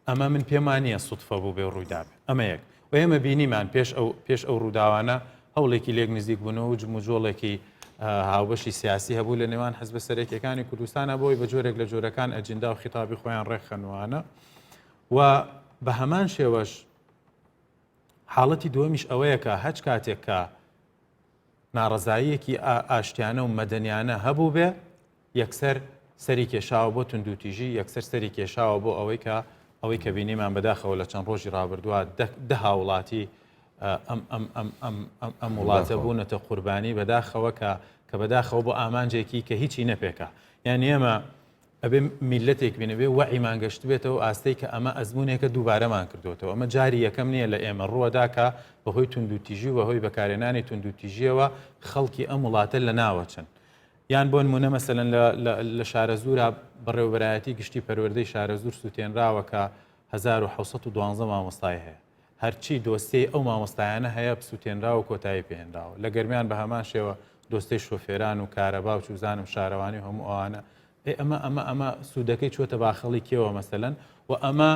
ئەمە من پێم وا نییە سوتفە بووبێ و ڕوویدابێ. ئەمە یەک. و ئێمە بینیمان پێش ئەو پێش ئەو ڕووداوانە هەوڵێکی لێکنزیکبوونەوە و جموجۆڵێکی هاوبەشی سیاسی هەبوو لە نێوان حزبە سەرەکییەکانی کوردستانا بۆ ئەوەی بە جۆرێک لە جۆرەکان ئەجندا و خیتابی خۆیان ڕێکخەنوانە و بە هەمان شێوەش حاڵەتی دووەمیش ئەوەیە کە هەچ کاتێک کە ناڕەزاییەکی ئاشتیانە و مەدەنیانە هەبووبێ یەکسەر سەری کێشاوە بۆ توندوتیژی یەکسەر سەری کێشاوە بۆ ئەوەی کە ئەوەی کە بینیمان بەداخەوە لە چەند ڕۆژی ڕابردووە دە هاوڵاتی ئەم ئەم ئەم ئەم ئەم ئەم وڵاتە بوونەتە قوربانی بەداخەوە کە کە بەداخەوە بۆ ئامانجێکی کە هیچی نەپێکا یان ئێمە ئەبێ میللەتێک بین، ئەبێ وەعیمان گەشتبێتەوە ئەو ئاستەی کە ئەمە ئەزموونێکە دووبارەمان کردۆتەوە، ئەمە جاری یەکەم نییە لە ئێمە ڕووەدا کە بەهۆی توندوتیژی و بەهۆی بەکارهێنانی توندوتیژییەوە خەڵکی ئەم وڵاتە لەناوەچن. یان بۆ نموونە مەسەلەن لە لە شارەزوورا بەڕێوەبەرایەتی گشتی پەروەردەی شارەزوور سووتێنراوە کە 1712 مامۆستای هەیە. هەرچی دۆسیەی ئەو مامۆستایانە هەیە بسووتێنراوە و کۆتایی پێهێنراوە. لە گەرمیان بە هەمان شێوە دۆستەی شۆفێران و کارەبا و چوزانم شارەوانی و هەموو ئەوانە ئێ ئەمە ئەمە ئەمە سوودەکەی چووەتە باخەڵی کێوە مەسەلەن و ئەمە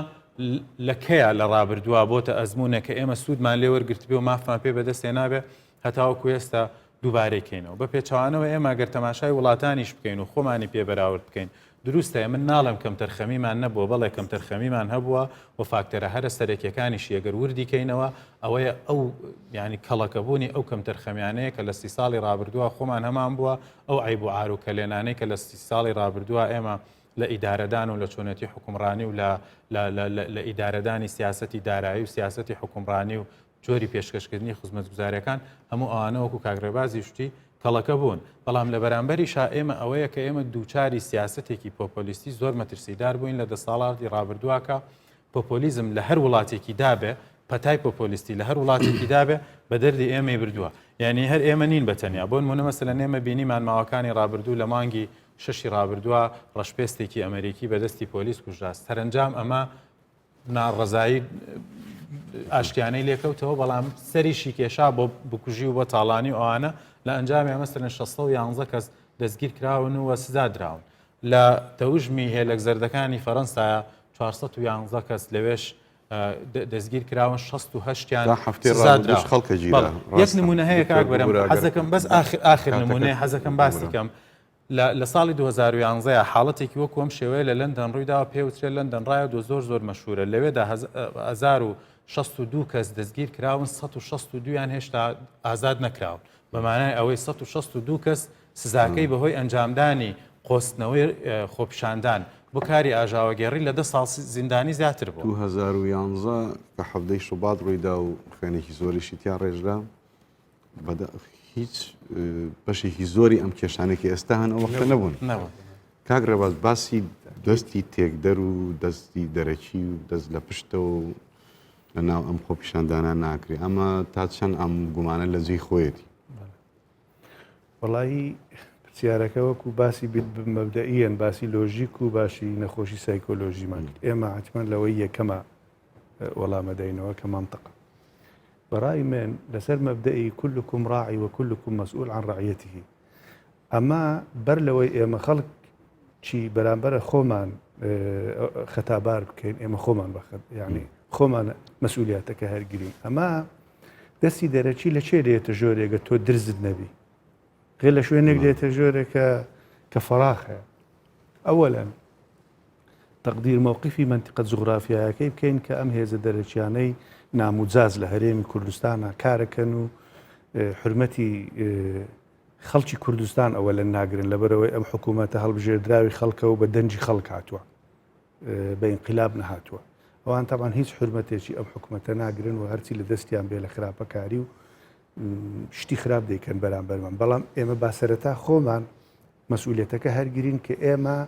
لە کەیا لە ڕابردووە بۆتە ئەزموونێک کە ئێمە سوودمان لێ وەرگرتبێ و مافمان پێ بەدەست هێنابێ هەتاوەکو ئێستا دووبارەی کەینەوە. بە پێچەوانەوە ئێمە گەر تەماشای وڵاتانیش بکەین و خۆمانی پێ بەراورد بکەین دروستە من ناڵێم کەمتەرخەمیمان نەبووە، بەڵێ کەمتەرخەمیمان هەبووە و فاکتەرە هەرە سەرەکیەکانیشی ئەگەر وردی کەینەوە ئەوەیە ئەو یانی کەڵەکەبوونی ئەو کەمتەرخەمیانەیە کە لە سی ساڵی ڕابردووە خۆمان هەمان بووە، ئەو عەیب و عار و کەلێنانەی کە لە سی ساڵی ڕابردووە ئێمە لە ئیدارەدان و لە چۆنێتی حوکمڕانی و لە لە ئیدارەدانی سیاسەتی دارایی و سیاسەتی حوکمڕانی و جۆری پێشکەشکردنی خزمەتگوزاریەکان هەموو ئەوانە وەکو کاک ڕێبازی شتی کەڵەکە بوون بەڵام لە بەرامبەریشا ئێمە ئەوەیە کە ئێمە دووچاری سیاسەتێکی پۆپۆلیستی زۆر مەترسیدار بووین لە دە ساڵاتی ڕابردووە کە پۆپۆلیزم لە هەر وڵاتێکی دابێ پەتای پۆپۆلیستی لە هەر وڵاتێکی دابێ بە دەردی ئێمەی بردووە یعنی هەر ئێمە نین بە تەنیا بۆ نمونە مەسەلەن ئێمە بینیمان ماوەکانی ڕابردوو لە مانگی شەشی ڕابردووە ڕەشپێستێکی ئەمریکی بەدەستی پۆلیس کوژرا سەرنجام ئەمە ناڕەزایی ئاشتیانەی لێکەوتەوە بەڵام سەریشی کێشا بۆ بکوژی و بۆ تاڵانی و ئەوانە لە ئەنجامی ئەمە سەرن 611 کەس دەستگیر کراون و سزا دراون لە تەوژمی هێلەک زەردەکانی فەرەنسا 411 کەس لەوێش دەستگیر کراون 68یان سزا خەڵکە یەک نمونە هەیە کاک بەرەم حەزەکەم بەس آخر آخر نمونەیە حەزەکەم باسی کەم لە لە ساڵی 2011 ە حاڵەتێکی وەکو ئەم شێوەیە لە لەندەن ڕوویداوە پێوترێ لەندەن ڕایە دۆ زۆر زۆر مەشهورە لەوێدا 1062 کەس دەستگیر کراون 162 یان هێشتا ئازاد نەکراون بە مانای ئەوەی 162 کەس سزاکەی بەهۆی ئەنجامدانی قۆستنەوەی خۆپیشاندان بۆ کاری ئاژاوەگێڕی لە دە ساڵ زیندانی زیاتر بوو. 2011 کە حەڤدەی شوبات ڕوویدا و خوێنێکی زۆریشی تیا ڕێژرا هیچ بەشێکی زۆری ئەم کێشانێک کە ئێستا هەن ئەو وەختە نەبوون کاک ڕێباز باسی دەستی تێکدەر و دەستی دەرەکی و دەست لە پشتەوە و لە ناو ئەم خۆپیشاندانە ناکرێ ئەمە تا چەند ئەم گومانە لە جێی خۆیەتی وەڵایی پرسیارەکە وەکو باسی مەبدەئیەن باسی لۆژیک و باشی نەخۆشی سایکۆلۆژیمان کرد ئێمە حتمما لەوەی یەکەمە وەڵامەدەینەوە کە مەنتقە بەڕای من لەسەر مەبدەئی کلکم راعی و کلکم مسئول عن رعیته ئەمە بەر لەوەی ئێمە خەڵک چی بەرامبەرە خۆمان خەتابار بکەین ئێمە خۆمان بەخت یعنی خۆمان مەسئولیاتەکە هەرگرین ئەمە دەستی دەرەکی لە چێ دێتە ژۆرێگە تۆ درزت نەبی غێ لە شوێنێک دێتە ژۆرێکە کە فەراخە ئەوەلەن تەقدیر مەوقیفی مەنتیقە جوغرافیایەکەی بکەین کە ئەم هێزە دەرەکیانەی ناموجاز لە هەرێمی کوردستانە کارەکەن و حرمەتی خەڵکی کوردستان ئەوە لە ناگرن لەبەرەوەی ئەم حکوومەتە هەڵبژێردراوی خەڵکە و بە دەنگی خەڵک هاتووە بە ئینقلاب نەهاتووە ئەوان تاوان هیچ حرمەتێکی ئەم حکوومەتە ناگرن و هەرچی لە دەستیان بێ لە خراپەکاری و شتی خراپ دەیکەن بەرامبەرمان بەڵام ئێمە با سەرەتا خۆمان مەسئولیەتەکە هەرگرین کە ئێمە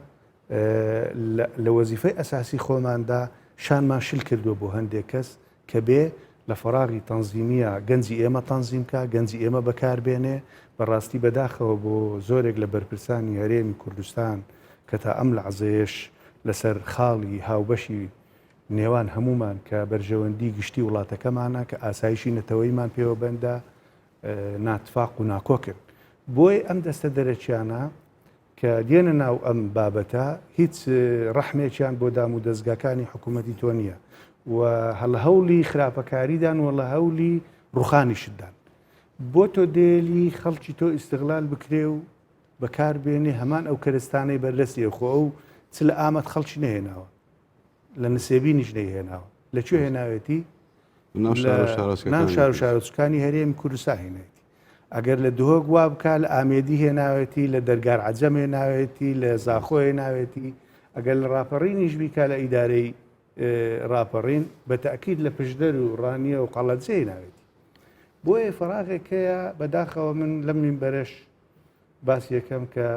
لە وەزیفەی ئەساسی خۆماندا شانمان شل کردووە بۆ هەندێک کەس کە بێ لە فەراغی تەنزیمیە گەنجی ئێمە تەنزیم کا گەنجی ئێمە بەکاربێنێ بەڕاستی بەداخەوە بۆ زۆرێک لە بەرپرسانی هەرێمی کوردستان کە تا ئەم لەعزەیەش لەسەر خاڵی هاوبەشی نێوان هەمومان کە بەرژەوەندی گشتی وڵاتەکەمانە کە ئاسایشی نەتەوەیمان پێوە بەندە ناتفاق و ناکۆکن بۆیە ئەم دەستە دەرەکیانە کە دێنە ناو ئەم بابەتە هیچ ڕەحمێکیان بۆ دام و دەزگاکانی حکوومەتی تۆ نییە و هەڵ هەوڵی خراپەکاریدان و لە هەولی ڕوخانیشتدان بۆ تۆ دێلی خەڵکی تۆ ئیستغلال بکرێ و بەکار بێنێ هەمان ئەو کەرستانەی بەردەستی خۆ ئەو چ لە ئامەد خەڵکی نەهێناوە لە نسێبینیش نەیهێناوە لە کوێ هێناوێتی ناو شار و شارۆچکانی هەرێمی کوردستان هێنایەتی ئەگەر لە دهۆک وا بکا لە ئامێدی هێناوێتی لە دەرگار عەجەم هێناوێتی لە زاخۆ هێناوێتی ئەگەر لە ڕاپەڕینیش بیکا لە ئیدارەی ڕاپەڕین بە تاکیید لە پشدەر و ڕانیە و قەڵەدزێ هێناوێتی بۆیە فەراغێک هەیە بەداخەوە من لەم مینبەرەش باس یەکەم کە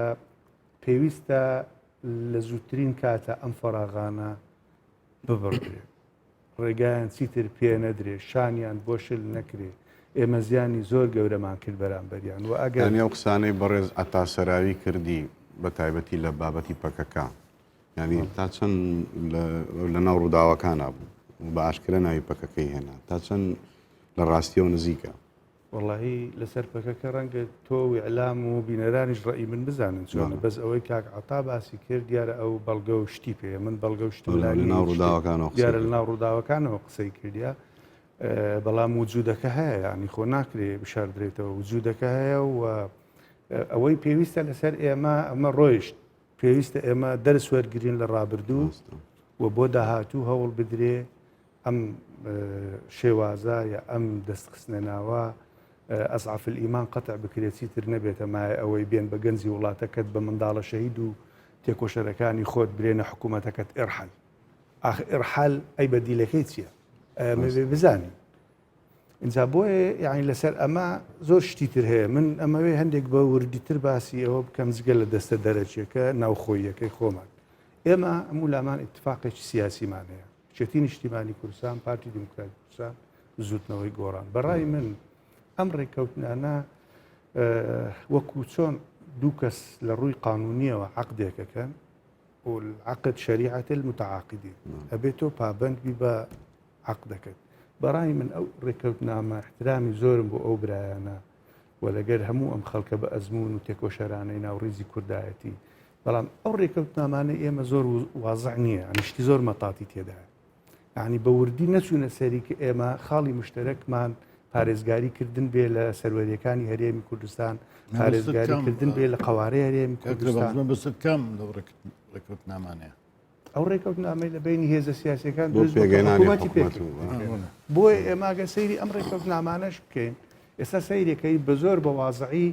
پێویستە لە زووترین کاتە ئەم فەراغانە ببڕدرێت ڕێگایان چیتر پێ نەدرێ، شانیان بۆ شل نەکرێ، ئێمە زیانی زۆر گەورەمان کرد بەرامبەریان و ئەگەر. یانی ئەو قسانەی بەڕێز عەتا سەراوی کردی بە تایبەتی لە بابەتی پەکەکە یانی تا چەند لە ناو ڕووداوەکانا بوو و بە ئاشکرا ناوی پەکەکەی هێنا تا چەند لە ڕاستیەوە نزیکە؟ وەڵاهی لەسەر پەکەکە ڕەنگە تۆ و ئیعلام و بینەرانیش ڕەئی من بزانن چۆنە بەس ئەوەی کاک عەتا باسی کرد دیارە ئەو بەڵگە و شتی پێیە من بەڵگە و شتم لا لە نییە ناو هیچ شتێک ڕووداوەکانەوە قسەی دیارە لە کرد. ناو ڕووداوەکانەوە قسەی کردیە بەڵام وجودەکە هەیە یعنی خۆ ناکرێ بشاردرێتەوە وجودەکە هەیە و ئەوەی پێویستە لەسەر ئێمە ئەمە ڕۆیشت پێویستە ئێمە دەرس وەرگین لە ڕابردوو و بۆ داهاتوو هەوڵ بدرێ ئەم شێوازە یا ئەم دەست خستنە ناوە ئەزعەف الئیمان قەتع بکرێت چیتر نەبێتە مایە ئەوەی بێن بە گەنجی وڵاتەکەت بە منداڵە شەهید و تێکۆشەرەکانی خۆت برێنە حکوومەتەکەت ئێرحل ئاخ ئێرحل ئەی بەدیلەکەی چییە ئەمە بێ بزانین اینجا بۆیە یعنی لەسەر ئەمە زۆر شتی تر هەیە من ئەمەوێ هەندێک بە وردیتر باسی ئەوە بکەم جگە لە دەستە دەرەکیەکە ناوخۆییەکەی خۆمان ئێمە هەموو لامان اتفاقێکی سیاسیمان هەیە یەکێتی نیشتیمانی کوردستان، پارتی دیموکراتی کوردستان، بزوتنەوەی گۆڕان. بەڕای من ئەم ڕێککەوتنانە وەکو چۆن دوو کەس لە ڕووی قانونیەوە عقدێکەکەن عقد شریعەت المتعاقدین ئەبێت تۆ پابند بی بە عقدەکەت بەڕای من ئەو ڕێککەوتنامە احترامی زۆرم بۆ ئەو برایانە و لەگەر هەموو ئەم خەڵکە بە ئەزمون و تێکۆشەرانەی ناو ڕیزی کوردایەتی بەڵام ئەو ڕێکەوتنامانەی ئێمە زۆر وازع نییە یعنی شتی زۆر مەتاتی تێدایە یعنی بە وردی نەچوونە سەری کە ئێمە خاڵی مشتەرەکمان پارێزگاری کردن بێ لە سەروەریەکانی هەرێمی کوردستان پارێزگاری کردن بێ لە قوارەی هەرێمی کوردستان بەسەر کام لەو ڕێکەوتنامانەیە ئەو ڕێکەوتنامەی لە بینی هێزە سیاسەکان بۆ پێگەنانی حکوومەتی حکوومەت پێک بۆیە ئێمە گە سەیری ئەم ڕێکەوتنامانەش بکەین ئێستا سەیرەکەی بە زۆر بە وازعی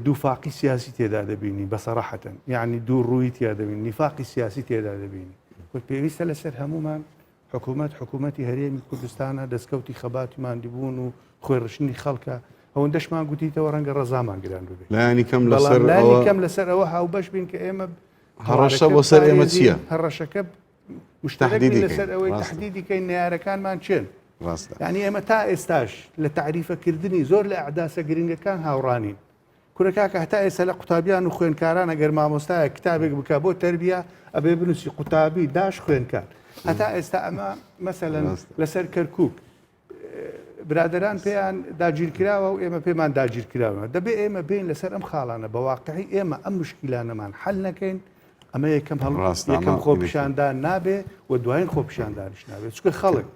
دووفاقی سیاسی تێدا دەبینی بە سەراحەتەن یعنی دوو ڕووی تیا دەبین نیفاقی سیاسی تێدا دەبینی خۆی پێویستە لەسەر هەمومان حکوومەت حکوومەتی هەرێمی کوردستانە دەستکەوتی خەباتی ماندیبوون و خۆی ڕشتنی خەڵکە ئەوەندەشمان گوتیتەوە ڕەنگە ڕەزامان گران ببێت لایەنی کەم بەڵام لەسەر لانی ئەوە کەم لەسەر ئەوە هاوبەش بین کە ئێمە هەڕەشە بۆ سەر ئێمە چییە؟ هەڕەشەکە مشتەرەک بین تەحدیدی لەسەر کەین. ئەوەی ڕاستە. تەحدیدی کەین نەیارەکانمان چێن ڕاستە. یعنی ئێمە تا ئێستاش لە تەعریفەکردنی زۆر لە ئەعداسە گرنگەکان هاوڕانین کورە کاکە هەتا ئێستا لە قوتابیان و خوێنکاران ئەگەر مامۆستایە کتابێک بکە بۆ تەربیە ئەبێ بنووسی قوتابی داش خوێنکار هەتا ئێستا ئەمە مەسەلەن لەسەر کەرکک برادەران پێیان داگیرکراوە و ئێمە پێمان داگیرکراوە دەبێ ئێمە بین لەسەر ئەم خاڵانە بە واقعی ئێمە ئەم مشکیلانەمان حل نەکەین ئەمە یەکەم هەڵ یەکەم خۆپیشاندان نابێ و دوایین خۆپیشاندانیش نابێت چونکە خەڵک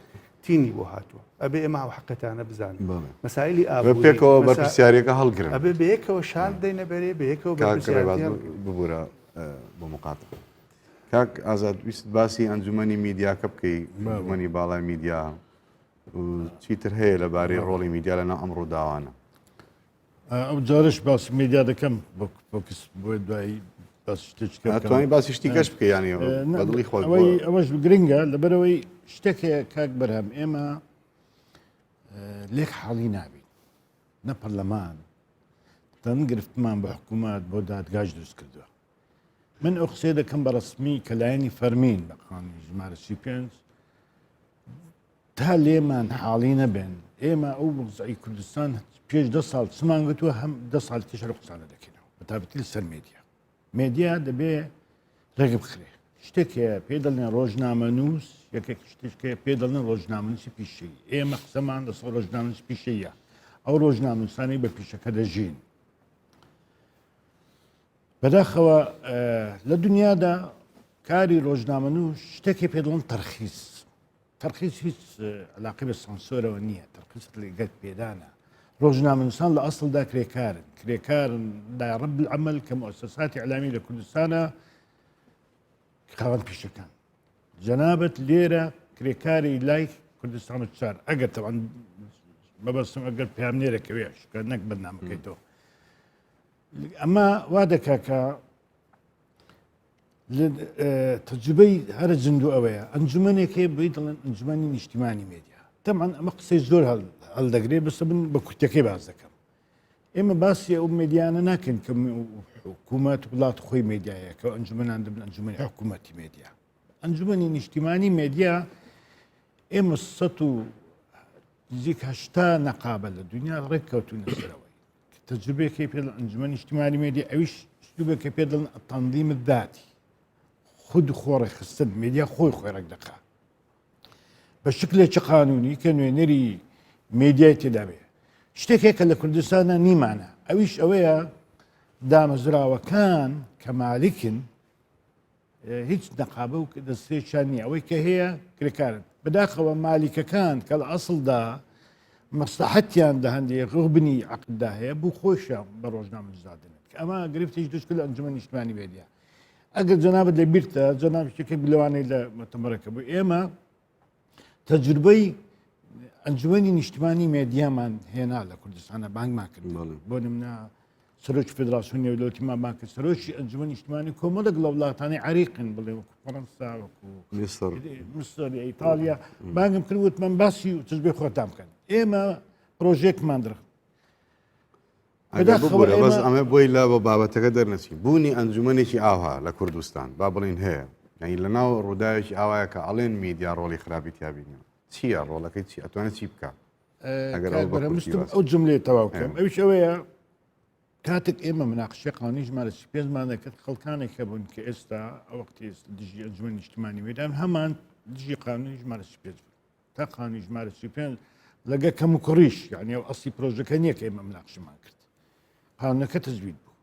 تینی بۆ هاتووە ئەبێ ئێمە ئەو حقەتانە بزانین مەسایلی ئابووری پێکەوە بەرپرسیارەکە هەڵگرن ئەبێ بەیەکەوە شان دەینە بەرێ بەیەکەوە ببوورە بۆ مقاتە کاک ئازاد ویست باسی ئەنجومەنی میدیاکە بکەی ئەنجومەنی باڵای میدیا چیتر هەیە لەبارەی ڕۆڵی میدیا لەناو ئەم ڕووداوانە ئەو جارش باسی میدیا دەکەم فۆکس بۆ دوایی باسی شتێکی کە بکەم. ئەتوانی باسی شتی کەش بکەی یانی نا، بەدڵی خۆت ئەوەی ئەوەش گرنگە لەبەرەوەی شتێک هەیە کاک بەرهەم ئێمە لێک حاڵی نابین نە پەرلەمان تەن گرفتمان بە حکوومەت بۆ دادگاش دروست کردووە من ئەو قسەیە دەکەم بە ڕەسمی کە لایەنی فەرمین بە قانونی ژمارە 35 تا لێمان حاڵی نەبێن ئێمە ئەو وەزعی کوردستان پێش دە ساڵ چمان گوتووە هەم دە ساڵ تیش هەر قسانە دەکەینەوە بە تایبەتی لەسەر مێدیا مێدیا دەبێ ڕێک بخرێ شتێک هەیە پێ دەڵێن ڕۆژنامەنووس یەکێک شتێک هەیە پێ دەڵێن ڕۆژنامەنووسی پیشەیی ئێمە قسەمان لەسەر ڕۆژنامەنووسی پیشەیە ئەو ڕۆژنامەنووسانەی بە پیشەکە دەژین بەداخەوە لە دنیادا کاری ڕۆژنامەنووس شتێکی پێ دەڵێن تەرخیص تەرخیس هیچ علاقەی بە سانسۆرەوە نییە تەرخیس ڕێگەت پێدانە ڕۆژنامەنووسان لە ئەسڵدا کرێکارن کرێکارن لای ڕب العمل کە مؤسساتی ئیعلامی لە کوردستانە خاوەن پیشەکان جەنابەت لێرە کرێکاری لای کوردستان و چار ئەگەر تەوان مەبەستم ئەگەر پامنێرەکەوێ شکە نەک بەرنامەکەیتەوە ئەمە وا دەکا کە تەجروبەی هەرە زیندوو ئەوەیە ئەنجومەنێک هەیە بۆی دەڵێن ئەنجومەنی نیشتیمانی مێدیا تەمان ئەمە قسەی زۆر هەڵدەگرێ بەسە من بە کورتەکەی باس دەکەم ئێمە باسی ئەو مێدیانە ناکەین کە حکوومەت وڵات خۆی مێدیایە کە ئەنجومەنان دەبن ئەنجومەنی حکوومەتی مێدیا ئەنجومەنی نیشتیمانی مێدیا ئێمە سە و نزیک هەشتا نەقابە لە دنیا ڕێککەوتون لەسەرەوەی تەجروبەیەک پێ دەڵێن ئەنجومەنی نیشتیمانی مێدیا ئەویش ئسلوبێکە پێ دەڵێن التنظیم الذاتی خود خۆ ڕێکخستن مێدیا خۆی خۆی ڕێک دەخا بە شکلێکی قانونی کە نوێنەری مێدیای تێدا بێ. شتێک هەیە کە لە کوردستانە نیمانە ئەویش ئەوەیە دامەزراوەکان کە مالکن هیچ نەقابە و دەستێکیان نییە ئەوەی کە هەیە کرێکارن بەداخەوە مالیکەکان کە لە ئەسڵدا مەسلحەتیان لە هەندێک غبنی عقددا هەیە بوو خۆشیان بە ڕۆژنامە دادنێت کە ئەمە گرفتیش دروست کرد لە ئەنجومەن نیشتمانی مێدیا ئەگەر جەنابت لە بیرتە جەناب شتێک لەوانەی لە مەتەمەرەکە بوو ئێمە تەجروبەی ئەنجومەنی نیشتمانی مێدیامان هێنا لە کوردستانە بانگمان کرد بۆ نمونە سەرۆکی فدراسیۆن نێودەوڵەتیمان بانگ کرد سەرۆکی ئەنجومەنی نیشتمانی کۆمەڵێک لە وڵاتانی عەریقن بڵێ وەکو فەڕەنسا وەکو میسر ئیتالیا بانگم کرد وتمان باسی تەجروبەی خۆتان بکەن ئێمە پرۆژێکمان درخت ببورە بەس ئەمە بۆی لە بە بابەتەکە دەرنەچی بوونی ئەنجومەنێکی ئاها لە کوردستان با بڵین هەیە یعنی لە ناو ڕووداوێکی ئاوایە کە ئەڵێن میدیا ڕۆڵی خراپی تیابینەوە چییە ڕۆڵەکەی چی ئەتوانێت چی بکە ئەگەر ئەو جملەیە تەواو بکەم ئەویش ئەوەیە کاتێک ئێمە مناقشەی قانونی ژمارە پێنجمان دەکرد خەڵکانێک هەبوون کە ئێستا ئەو وەختی دژی ئەنجومەن نیشتمانی وێدان هەمان دژی قانونی ژمارە پێنج بوون تا قانونی ژمارە 35 لەگە کەم و کوڕیش یعنی ئەو ئەسلی پرۆژەکە نییە کە ئێمە مناقشەمان کرد قانونەکە تەجوید بوو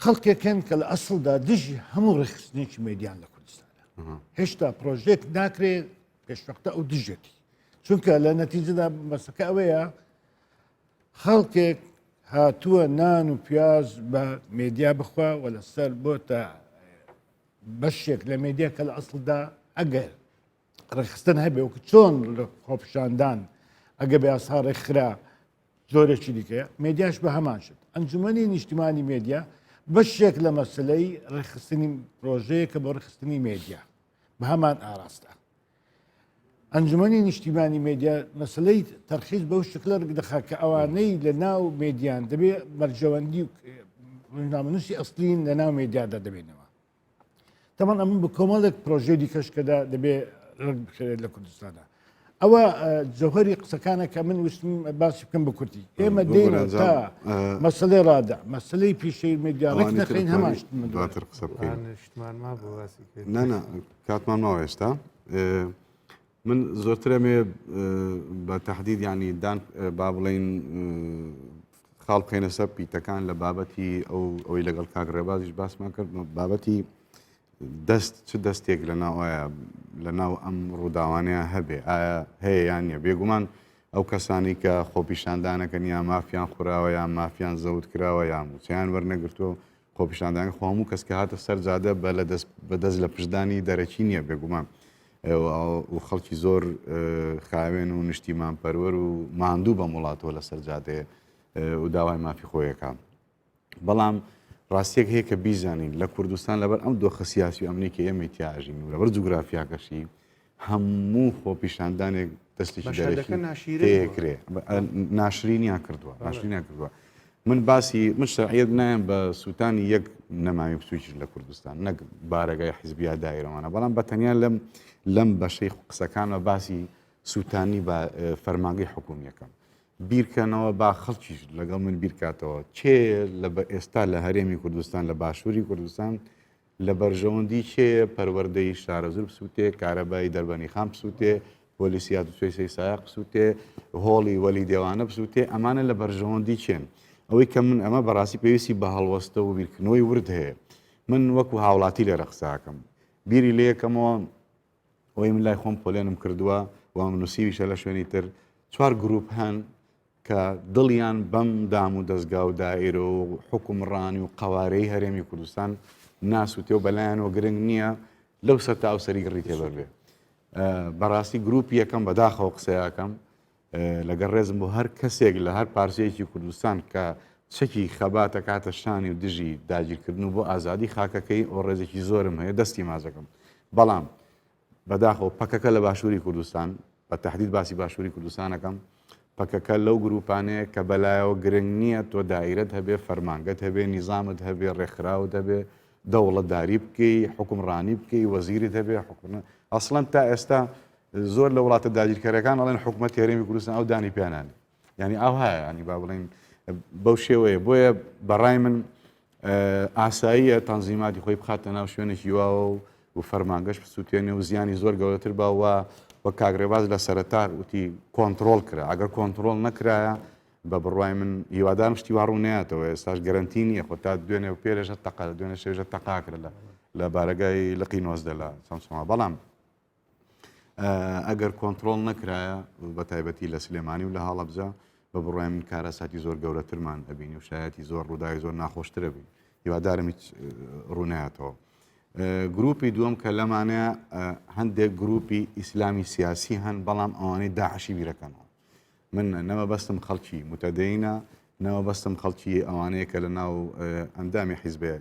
خەڵکێکن کە لە ئەسڵدا دژی هەموو ڕێکخستنێکی مێدیان لە کوردستانە هێشتا پرۆژێک ناکرێت پێشوەختە ئەو دژێتی چونکە لە نەتیجەدا مەسەکە ئەوەیە خەڵکێک هاتووە نان و پیاز بە مێدیا بخوا و لەسەر بۆتە بەشێک لە مێدیا کە لە ئەسڵدا ئەگەر ڕێکخستن هەبێ وەکو چۆن لە خۆپیشاندان ئەگە بە یاسا ڕێکخرا جۆرێکی دیکەیە مێدیاش بە هەمان شت ئەنجومەنی نیشتیمانی مێدیا بەشێک لە مەسلەی ڕێکخستنی پرۆژەیەکە بۆ ڕێکخستنی مێدیا بە هەمان ئاراستە ئەنجومەنی نیشتیمانی مێدیا مەسلەی تەرخیز بەو شکلە دەخا کە ئەوانەی لە ناو مێدیان دەبێ بەرژەوەندی و ڕۆژنامەنووسی ئەسلین لە ناو مێدیادا دەبێنەوە تەمان ئەمن بە کۆمەڵێک پرۆژەی دیکەش کەدا دەبێ ڕێک بخرێت لە کوردستاندا ئەوە جەوهری قسەکانە کە من ویستم باسی بکەم بە کورتی ئێمە دێین تا مەسلەی ڕادە مەسلەی پیشەی مێدیا ڕێک نەخەین هەمان شت من دواتر قسە بکەین نا کاتمان ماوە ئێستا من زۆرترەمێ بە تهدید ینی دان با بڵین خاڵ بخەینە سەر پیتەکان لە بابەتی ئەو ئەوەی لەگەڵ کاک ڕێبازیش باسمان کرد بابەتی دەست چ دەستێک لە ناو ئایا لە ناو ئەم ڕووداوانەیە هەبێ ئایا هەیە یان نییە بێگومان ئەو کەسانی کە خۆپیشاندانەکەن یا مافیان خوراوە یا مافیان زەوت کراوە یا موچەیان وەرنەگرتووە خۆپیشاندان خۆ هەموو کەس کە هاتە سەر جادە بە لە دەست بە دەست لە پشتدانی دەرەکی نییە بێگومان و خەڵکی زۆر خاوێن و نیشتیمان پەروەر و ماندوو بەم وڵاتەوە لەسەر جادەیە و داوای مافی خۆیەکە بەڵام ڕاستیەک هەیە کە بیزانین لە کوردستان لەبەر ئەم دۆخە سیاسی و ئەمنی کە ئێمەی تیاژین و لەبەر جوگرافیاکەشی هەموو خۆپیشاندانێک دەستێکی دەرەکی تێکرێ ناشرینیان کردووە ناشرینیان کردووە من باسی من شەرعیەت نایم بە سووتانی یەک نەمامی بچووکیش لە کوردستان نەک بارەگای حیزبیا دایرەوانە بەڵام بە تەنیا لەم لەم بەشەی قسەکانمە باسی سووتانی بە فەرمانگەی حکومیەکەم بیرکەنەوە با خەڵکیش لەگەڵ من بیرکاتەوە کێ لە بە ئێستا لە هەرێمی کوردستان لە باشووری کوردستان لە بەرژەوەندی کێیە پەروەردەی شارەزوور بسووتێ، کارەبای دەربەنیخان بسووتێ، پۆلیسی هاتوچۆی سەیسایەق بسووتێ، هۆڵی وەلی دێوانە بسووتێ، ئەمانە لە بەرژەوەندی کێن؟ ئەوەی کە من ئەمە بەڕاستی پێویستی بە هەڵوەستە و بیرکردنەوەی ورد هەیە. من وەکو هاوڵاتی لێرە قسە ئەکەم. بیری لێکەمەوە ئەوەی من لای خۆم پۆلێنم کردووە و نووسیویشە لە شوێنی تر چوار گروپ هەن کە دڵیان بەم دام و دەزگا و دائیرە و حوکمڕانی و قەوارەی هەرێمی کوردستان ناسووتێ و بەلایانەوە گرنگ نییە لەو سەر تا ئەو سەری گڕی تێبەر بێ. بەڕاستی گروپی یەکەم بەداخەوە قسەیەکەم لەگەڵ ڕێزم بۆ هەر کەسێک لە هەر پارچەیەکی کوردستان کە چەکی خەباتە کاتە شانی و دژی داگیرکردن و بۆ ئازادی خاکەکەی ئەو ڕێزێکی زۆرم هەیە دەستی ماجەکەم بەڵام بەداخەوە پەکەکە لە باشووری کوردستان بە تەحدید باسی باشووری کوردستان ئەکەم، پەکەکە لەو گرووپانەیە کە بەلایەوە گرنگ نییە تۆ دائیرەت هەبێ، فەرمانگەت هەبێ، نیزامت هەبێ، ڕێکخراوت هەبێ، دەوڵەتداری بکەی، حوکمڕانی بکەی، وەزیرت هەبێ، حکومە ئەسڵەن تا ئێستا زۆر لە وڵاتە داگیرکەرەکان ئەڵێن حکومەتی هەرێمی کوردستان ئەو دانی پیانانێ یعنی ئاوهایە ینی با بڵێن بەو شێوەیە بۆیە بەڕای من ئاساییە تەنزیماتی خۆی بخاتە ناو شوێنێکی واوە و و فەرمانگەش بسووتێنێ و زیانی زۆر گەورەتر با و وەک کاک ڕێباز لە سەرەتا وتی کۆنتڕۆڵ کرا، ئەگەر کۆنتڕۆڵ نەکرایە بە بڕوای من هیوادارم شتی وا ڕوو نەیاتەوە، ئێستاش گەرەنتی نییە خۆ تا دوێنێ و پێرێش هەر تەقە دوێنێ شەویش هەر تەقا کرا لە لە بارەگای لقی 19 لە چەمچەماڵ بەڵام ئەگەر کۆنتڕۆڵ نەکرایە بە تایبەتی لە سلێمانی و لە هەڵەبجە بە بڕوای من کارەساتی زۆر گەورەترمان ئەبینی و شایەتی زۆر ڕووداوی زۆر ناخۆشترە بین هیوادارم هیچ ڕوونایەتەوە. گروپی دووەم کە لەمانەیە هەندێک گروپی ئیسلامی سیاسی هەن بەڵام ئەوانەی داعشی بیرەکەنەوە من نەمەبەستم خەڵکی متەدەینە نەمەبەستم خەڵکی ئەوانەیە کە لە ناو ئەندامی حیزبێ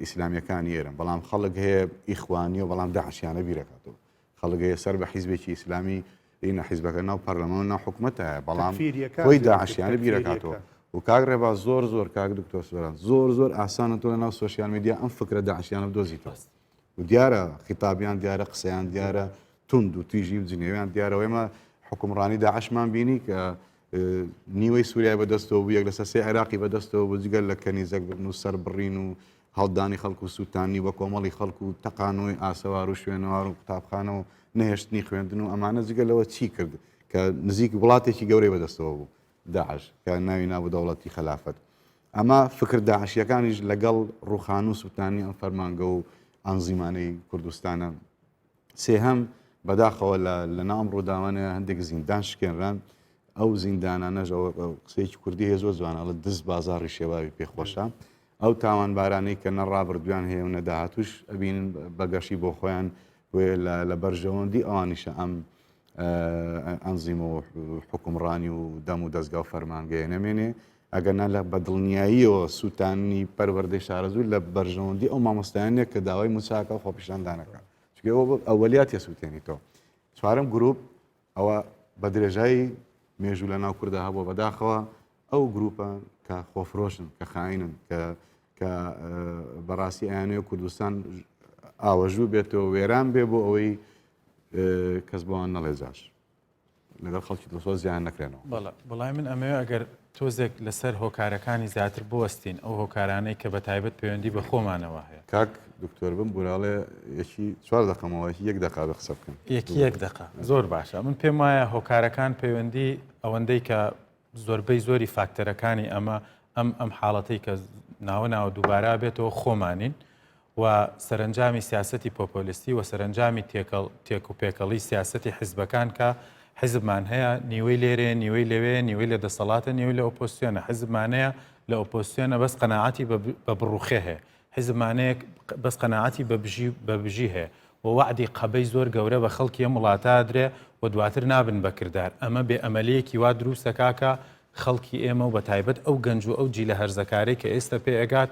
ئیسلامیەکانی ئێرن بەڵام خەڵک هەیە ئیخوانیە بەڵام داعشیانە بیرەکاتەوە خەڵک هەیە سەر بە حیزبێکی ئیسلامی ئینە حیزبەکە ناو پەرلەمان ناو حکومەتە بەڵام خۆی داعشیانە بیرەکاتەوە و کاک ڕێباز زۆر زۆر کاک دکتۆر سۆران زۆر زۆر ئاسانە تۆ لە ناو social media ئەم فکرە داعشیانە بدۆزیتەوە و دیارە خیتابیان دیارە قسەیان دیارە توند و تیژی و جنێویان دیارە ئێمە حکومڕانی داعشمان بینی کە نیوەی سووریای بەدەستەوە بوو یەک لەسەر سێ عێراقی بەدەستەوە بوو جگەل لە کەنیزەک بردن و سەربڕین و هەڵدانی خەڵک و سووتانی بە کۆمەڵی خەڵک و تەقانەوەی ئاسەوار و شوێنەوار و قوتابخانە و نەهێشتنی خوێندن و ئەمانە جگە لەوە چی کرد کە نزیک وڵاتێکی گەورەی بەدەستەوە بوو داعش کە ناوی نابوو دەوڵەتی خەلافەت ئەمە فکر داعشیەکانیش لەگەڵ ڕوخان و سووتانی ئەم فەرمانگە و ئەنزیمانەی کوردستانە سێهەم، بەداخەوە لە لەناو ئەم ڕووداوانە هەندێک زیندان شکێنران، ئەو زیندانانەش ئەوە قسەیەکی کوردی هەیە زۆر جوانە ئەڵێ دز بازاڕی شێواوی پێ خۆشە. ئەو تاوانبارانەی کە نە ڕابردوویان هەیە و نە داهاتووش ئەبینن بە گەشی بۆ خۆیان بۆیە لە لە بەرژەوەندی ئەوانیشە ئەم ئەنزیم و حکومڕانی و دەم و دەزگا و فەرمانگەیە نەمێنێ ئەگەرنا لە بە دڵنیاییەوە سووتاندنی پەروەردەی شارەزوور لە بەرژەوەندی ئەو مامۆستایان نیە کە داوای مووچەکە و خۆپیشاندانەکە چونکە ئەوە ئەوەلیات سووتێنیتەوە چوارەم گروپ ئەوە بە درێژایی مێژوو لە ناو کووردا هەبووە بەداخەوە ئەو گروپە کە خۆفرۆشن کە خاینن کە کە بەڕاستی ئەیانەوێ کوردستان ئاوەژوو بێتەوە وێران بێ بۆ ئەوەی کەس بۆوان نەڵێ جاش. لەگەڵ خەڵکی دڵسۆز زیان نەکرێنەوە. بەڵێ بەڵای من ئەمەوێ ئەگەر تۆزێک لەسەر هۆکارەکانی زیاتر بوەستین ئەو هۆکارانەی کە بە تایبەت پەیوەندی بە خۆمانەوە هەیە. کاک دکتۆر بم بوراڵێ یەکی چوار دەقەمەوە یەکی یەک دەقا بێ قسە بکەن. یەکی یەک دەقە زۆر باشە من پێم وایە هۆکارەکان پەیوەندی ئەوەندەی کە زۆربەی زۆری فاکتەرەکانی ئەمە ئەم ئەم حاڵەتەی کە ناوە ناوە دووبارە بێتەوە خۆمانین و سەرەنجامی سیاسەتی پۆپۆلیستی و سەرەنجامی تێکەڵ تێک و پێکەڵی سیاسەتی حیزبەکان کە حیزبمان هەیە نیوەی لێرەیە نیوەی لەوێ نیوەی لە دەسەڵاتە نیوەی لە ئۆپۆزسیۆنە حیزبمان هەیە لە ئۆپۆزسیۆنە بەس قەناعەتی بە بڕوخێ هەیە حیزبمان هەیە بەس قەناعەتی بە بژی بە بژی هەیە و وەعدی قەبەی زۆر گەورە بە خەڵکی ئەم وڵاتە ئەدرێ و دواتر نابن بە کردار ئەمە بێ ئەمەلیەکی وا دروست دەکا کە خەڵکی ئێمە و بە تایبەت ئەو گەنج و ئەو جیلە هەرزەکارەی کە ئێستە پێ ئەگات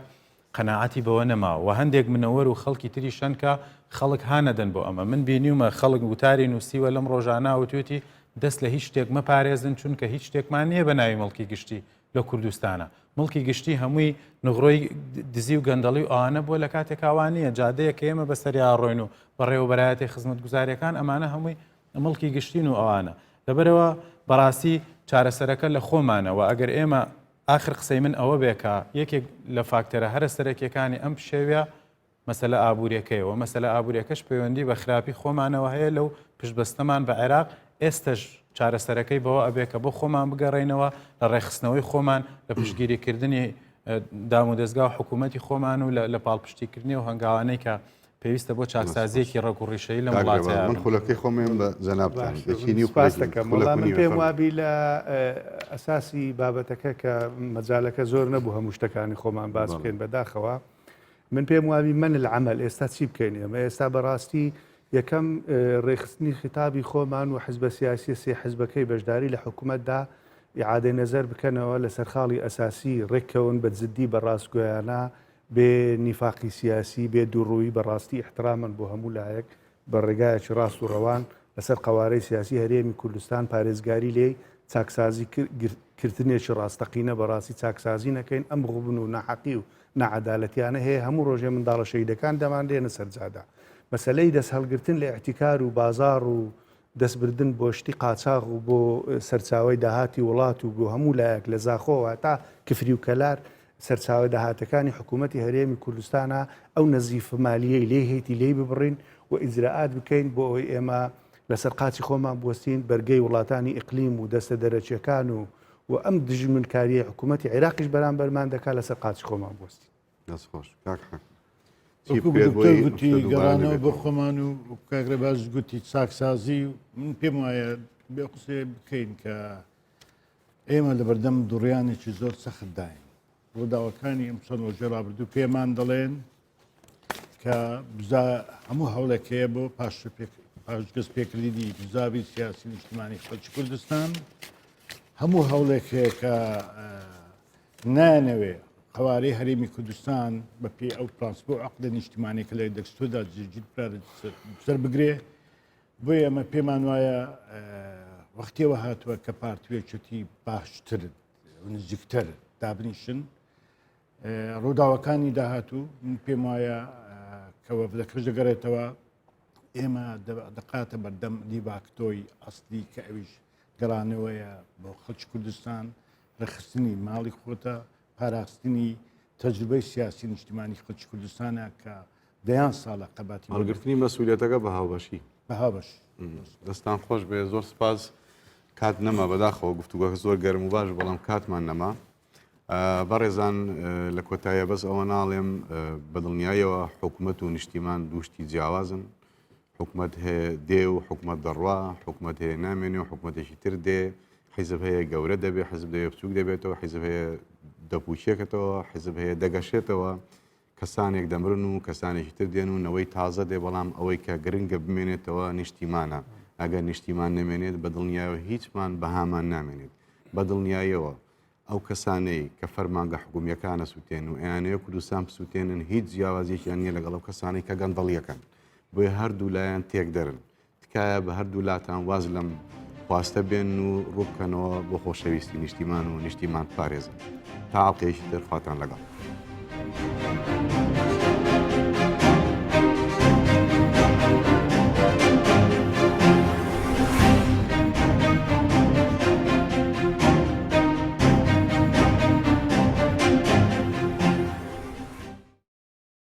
قەناعەتی بەوە نەماوە وە هەندێک منەوەر و خەڵکی تریش هەن کە خەڵک هانەدەن بۆ ئەمە من بینیومە خەڵک وتاری نووسیوە لەم ڕۆژانە وتوێتی دەست لە هیچ شتێک مەپارێزن چونکە هیچ شتێکمان نییە بە ناوی مڵکی گشتی لە کوردستانە مڵکی گشتی هەمووی نغرۆی دزی و گەندەڵی و ئەوانە بووە لە کاتێکا وا نییە جادەیە کە ئێمە بەسەریا ڕۆین و بەڕێوەبەرایەتی خزمەتگوزاریەکان ئەمانە هەمووی مڵکی گشتین و ئەوانە لەبەرەوە بەڕاستی چارەسەرەکە لە خۆمانەوە ئەگەر ئێمە ئاخر قسەی من ئەوە بێ کە یەکێک لە فاکتەرە هەرە سەرەکیەکانی ئەم پشێویە مەسەلە ئابووریەکەیە و مەسەلە ئابووریەکەش پەیوەندی بە خراپی خۆمانەوە هەیە لەو پشتبەستەمان بە عێراق ئێستەش چارەسەرەکەی بەوە ئەبێ کە بۆ خۆمان بگەڕێینەوە لە ڕێکخستنەوەی خۆمان لە پشتگیریکردنی دامودەزگا و حکوومەتی خۆمان و لە پاڵپشتیکردنی و هەنگاوانەی کە پێویستە بۆ چاکسازیەکی ڕەگ و ڕیشەیی لەم وڵاتە من خولەکەی خۆم بە جەنابتان یەکی نیو سپاس دەکەم وەڵا من پێم وابی لە ئەساسی بابەتەکە کە مەجالەکە زۆر نەبوو هەموو شتەکانی خۆمان باس بکەین بەداخەوە من پێم وابی من العمل ئێستا چی بکەین ئێمە ئێستا بەڕاستی یەکەم ڕێکخستنی خیتابی خۆمان و حزبە سیاسیە سێ حزبەکەی بەشداری لە حکوومەتدا ئیعادەی نەزەر بکەنەوە لەسەر خاڵی ئەساسی ڕێککەون بە جدی بە ڕاستگۆیانە بێ نیفاقی سیاسی، بێ دووڕوویی بە ڕاستی ئیحترامەن بۆ هەموو لایەک بە ڕێگایەکی ڕاست و ڕەوان لەسەر قەوارەی سیاسی هەرێمی کوردستان پارێزگاری لێی چاکسازی کردنێکی ڕاستەقینە بە ڕاستی چاکسازی نەکەین ئەم غوبن و ناحەقی و ناعەدالەتیانە هەیە هەموو ڕۆژێ منداڵە شەهیدەکان دەمان دێنە سەر جادە مەسەلەی دەست هەڵگرتن لە ئیحتیکار و بازاڕ و دەستبردن بۆ شتی قاچاغ و بۆ سەرچاوەی داهاتی وڵات و بۆ هەموو لایەک لە زاخۆوە تا کفری و کەلار سەرچاوە داهاتەکانی حکوومەتی هەرێمی کوردستانە ئەو نەزیفە مالیەی لێی هەیتی لێی ببڕین و ئیجرائات بکەین بۆ ئەوەی ئێمە. لەسەر قاچی خۆمان بوەستین، بەرگەی وڵاتانی ئیقلیم و دەستە دەرەکییەکان و و ئەم دژمنکارییەی حکوومەتی عێراقیش بەرامبەرمان دەکات لەسەر قاچی خۆمان بوەستین. دەست خۆش کاک حەق. چی وەکو بکرێت دکتۆر بۆی گوتی ئەم شتە دووبارە گەڕانەوە بۆ نەبێتەوە؟ خۆمان و کاک ڕێباز گوتی چاکسازی و من پێم وایە بێ قسەیە بکەین کە ئێمە لەبەردەم دوڕیانێکی زۆر سەختداین. ڕووداوەکانی ئەم چەند ڕۆژەی ڕابردوو پێمان دەڵێن کە بزا هەموو هەوڵێک هەیە بۆ پاشگەز پێکردنی بزاوی سیاسی نیشتمانی خەڵکی کوردستان هەموو هەوڵێک هەیە کە نانەوێ قوارەی هەرێمی کوردستان بە پێی ئەو پرانسپ و عقدە نیشتمانی کە لە دەستوردا جێگیر سەر بگرێ بۆیە ئەمە پێمان وایە وەختیەوە هاتووە کە پارتی و یەکێتی باشتر نزیکتر دابنیشن ڕووداوەکانی داهاتوو من پێم وایە کە وەفدەکەش دەگەڕێتەوە ئێمە دەقاتە بەردەم دیباکتۆی ئەسلی کە ئەویش گەڕانەوەیە بۆ خەڵکی کوردستان ڕێکخستنی ماڵی خۆتە پاراستنی تەجروبەی سیاسی نیشتیمانی خەڵکی کوردستانە کە دەیان ساڵە قەباتی هەڵگرتنی مەسولیەتەکە بە هاوبەشی بە هاوبەش دەستان خۆش بێ زۆر سپاس کات نەما بەداخەوە گفتوگۆکە زۆر گەرم و باش بەڵام کاتمان نەما بەڕێزان لە کۆتاییە بەس ئەوە ناڵێم بەدڵنیایەوە حکومەت و نیشتیمان دووشتی جیاوازن حکومەت هەیە دێ و حکومەت دەڕوا حکومەت هەیە نامێنێ و حکومەتێکی تر دێ حیزب هەیە گەورە دەبێ حزب دەوێ بچووک دەبێتەوە حیزب هەیە دەپوچێکەتەوە حیزب هەیە دەگەشێتەوە کەسانێک دەمرن و کەسانێکی تر دێن و نەوەی تازە دێ بەڵام ئەوەی کە گرنگە بمێنێتەوە نیشتیمانە ئەگەر نیشتیمان نەمێنێت بە دڵنیایەوە هیچمان بەهامان نامێنێت بە دڵنیایەوە ئەو کەسانەی کە فەرمانگە حکومییەکان ئەسوتێنن و ئەیانەوێت کوردستان بسوتێنن هیچ جیاوازیەکیان نییە لەگەڵ ئەو کەسانەی کە گەندەڵیەکەن بۆیە هەردوو لایەن تێکدەرن تکایە بە هەردوو لاتان واز لەم خواستە بێن و ڕووبکەنەوە بۆ خۆشەویستی نیشتیمان و نیشتیمان پارێزن تا ئەڵقەیەکی تر خواتان لەگەڵ.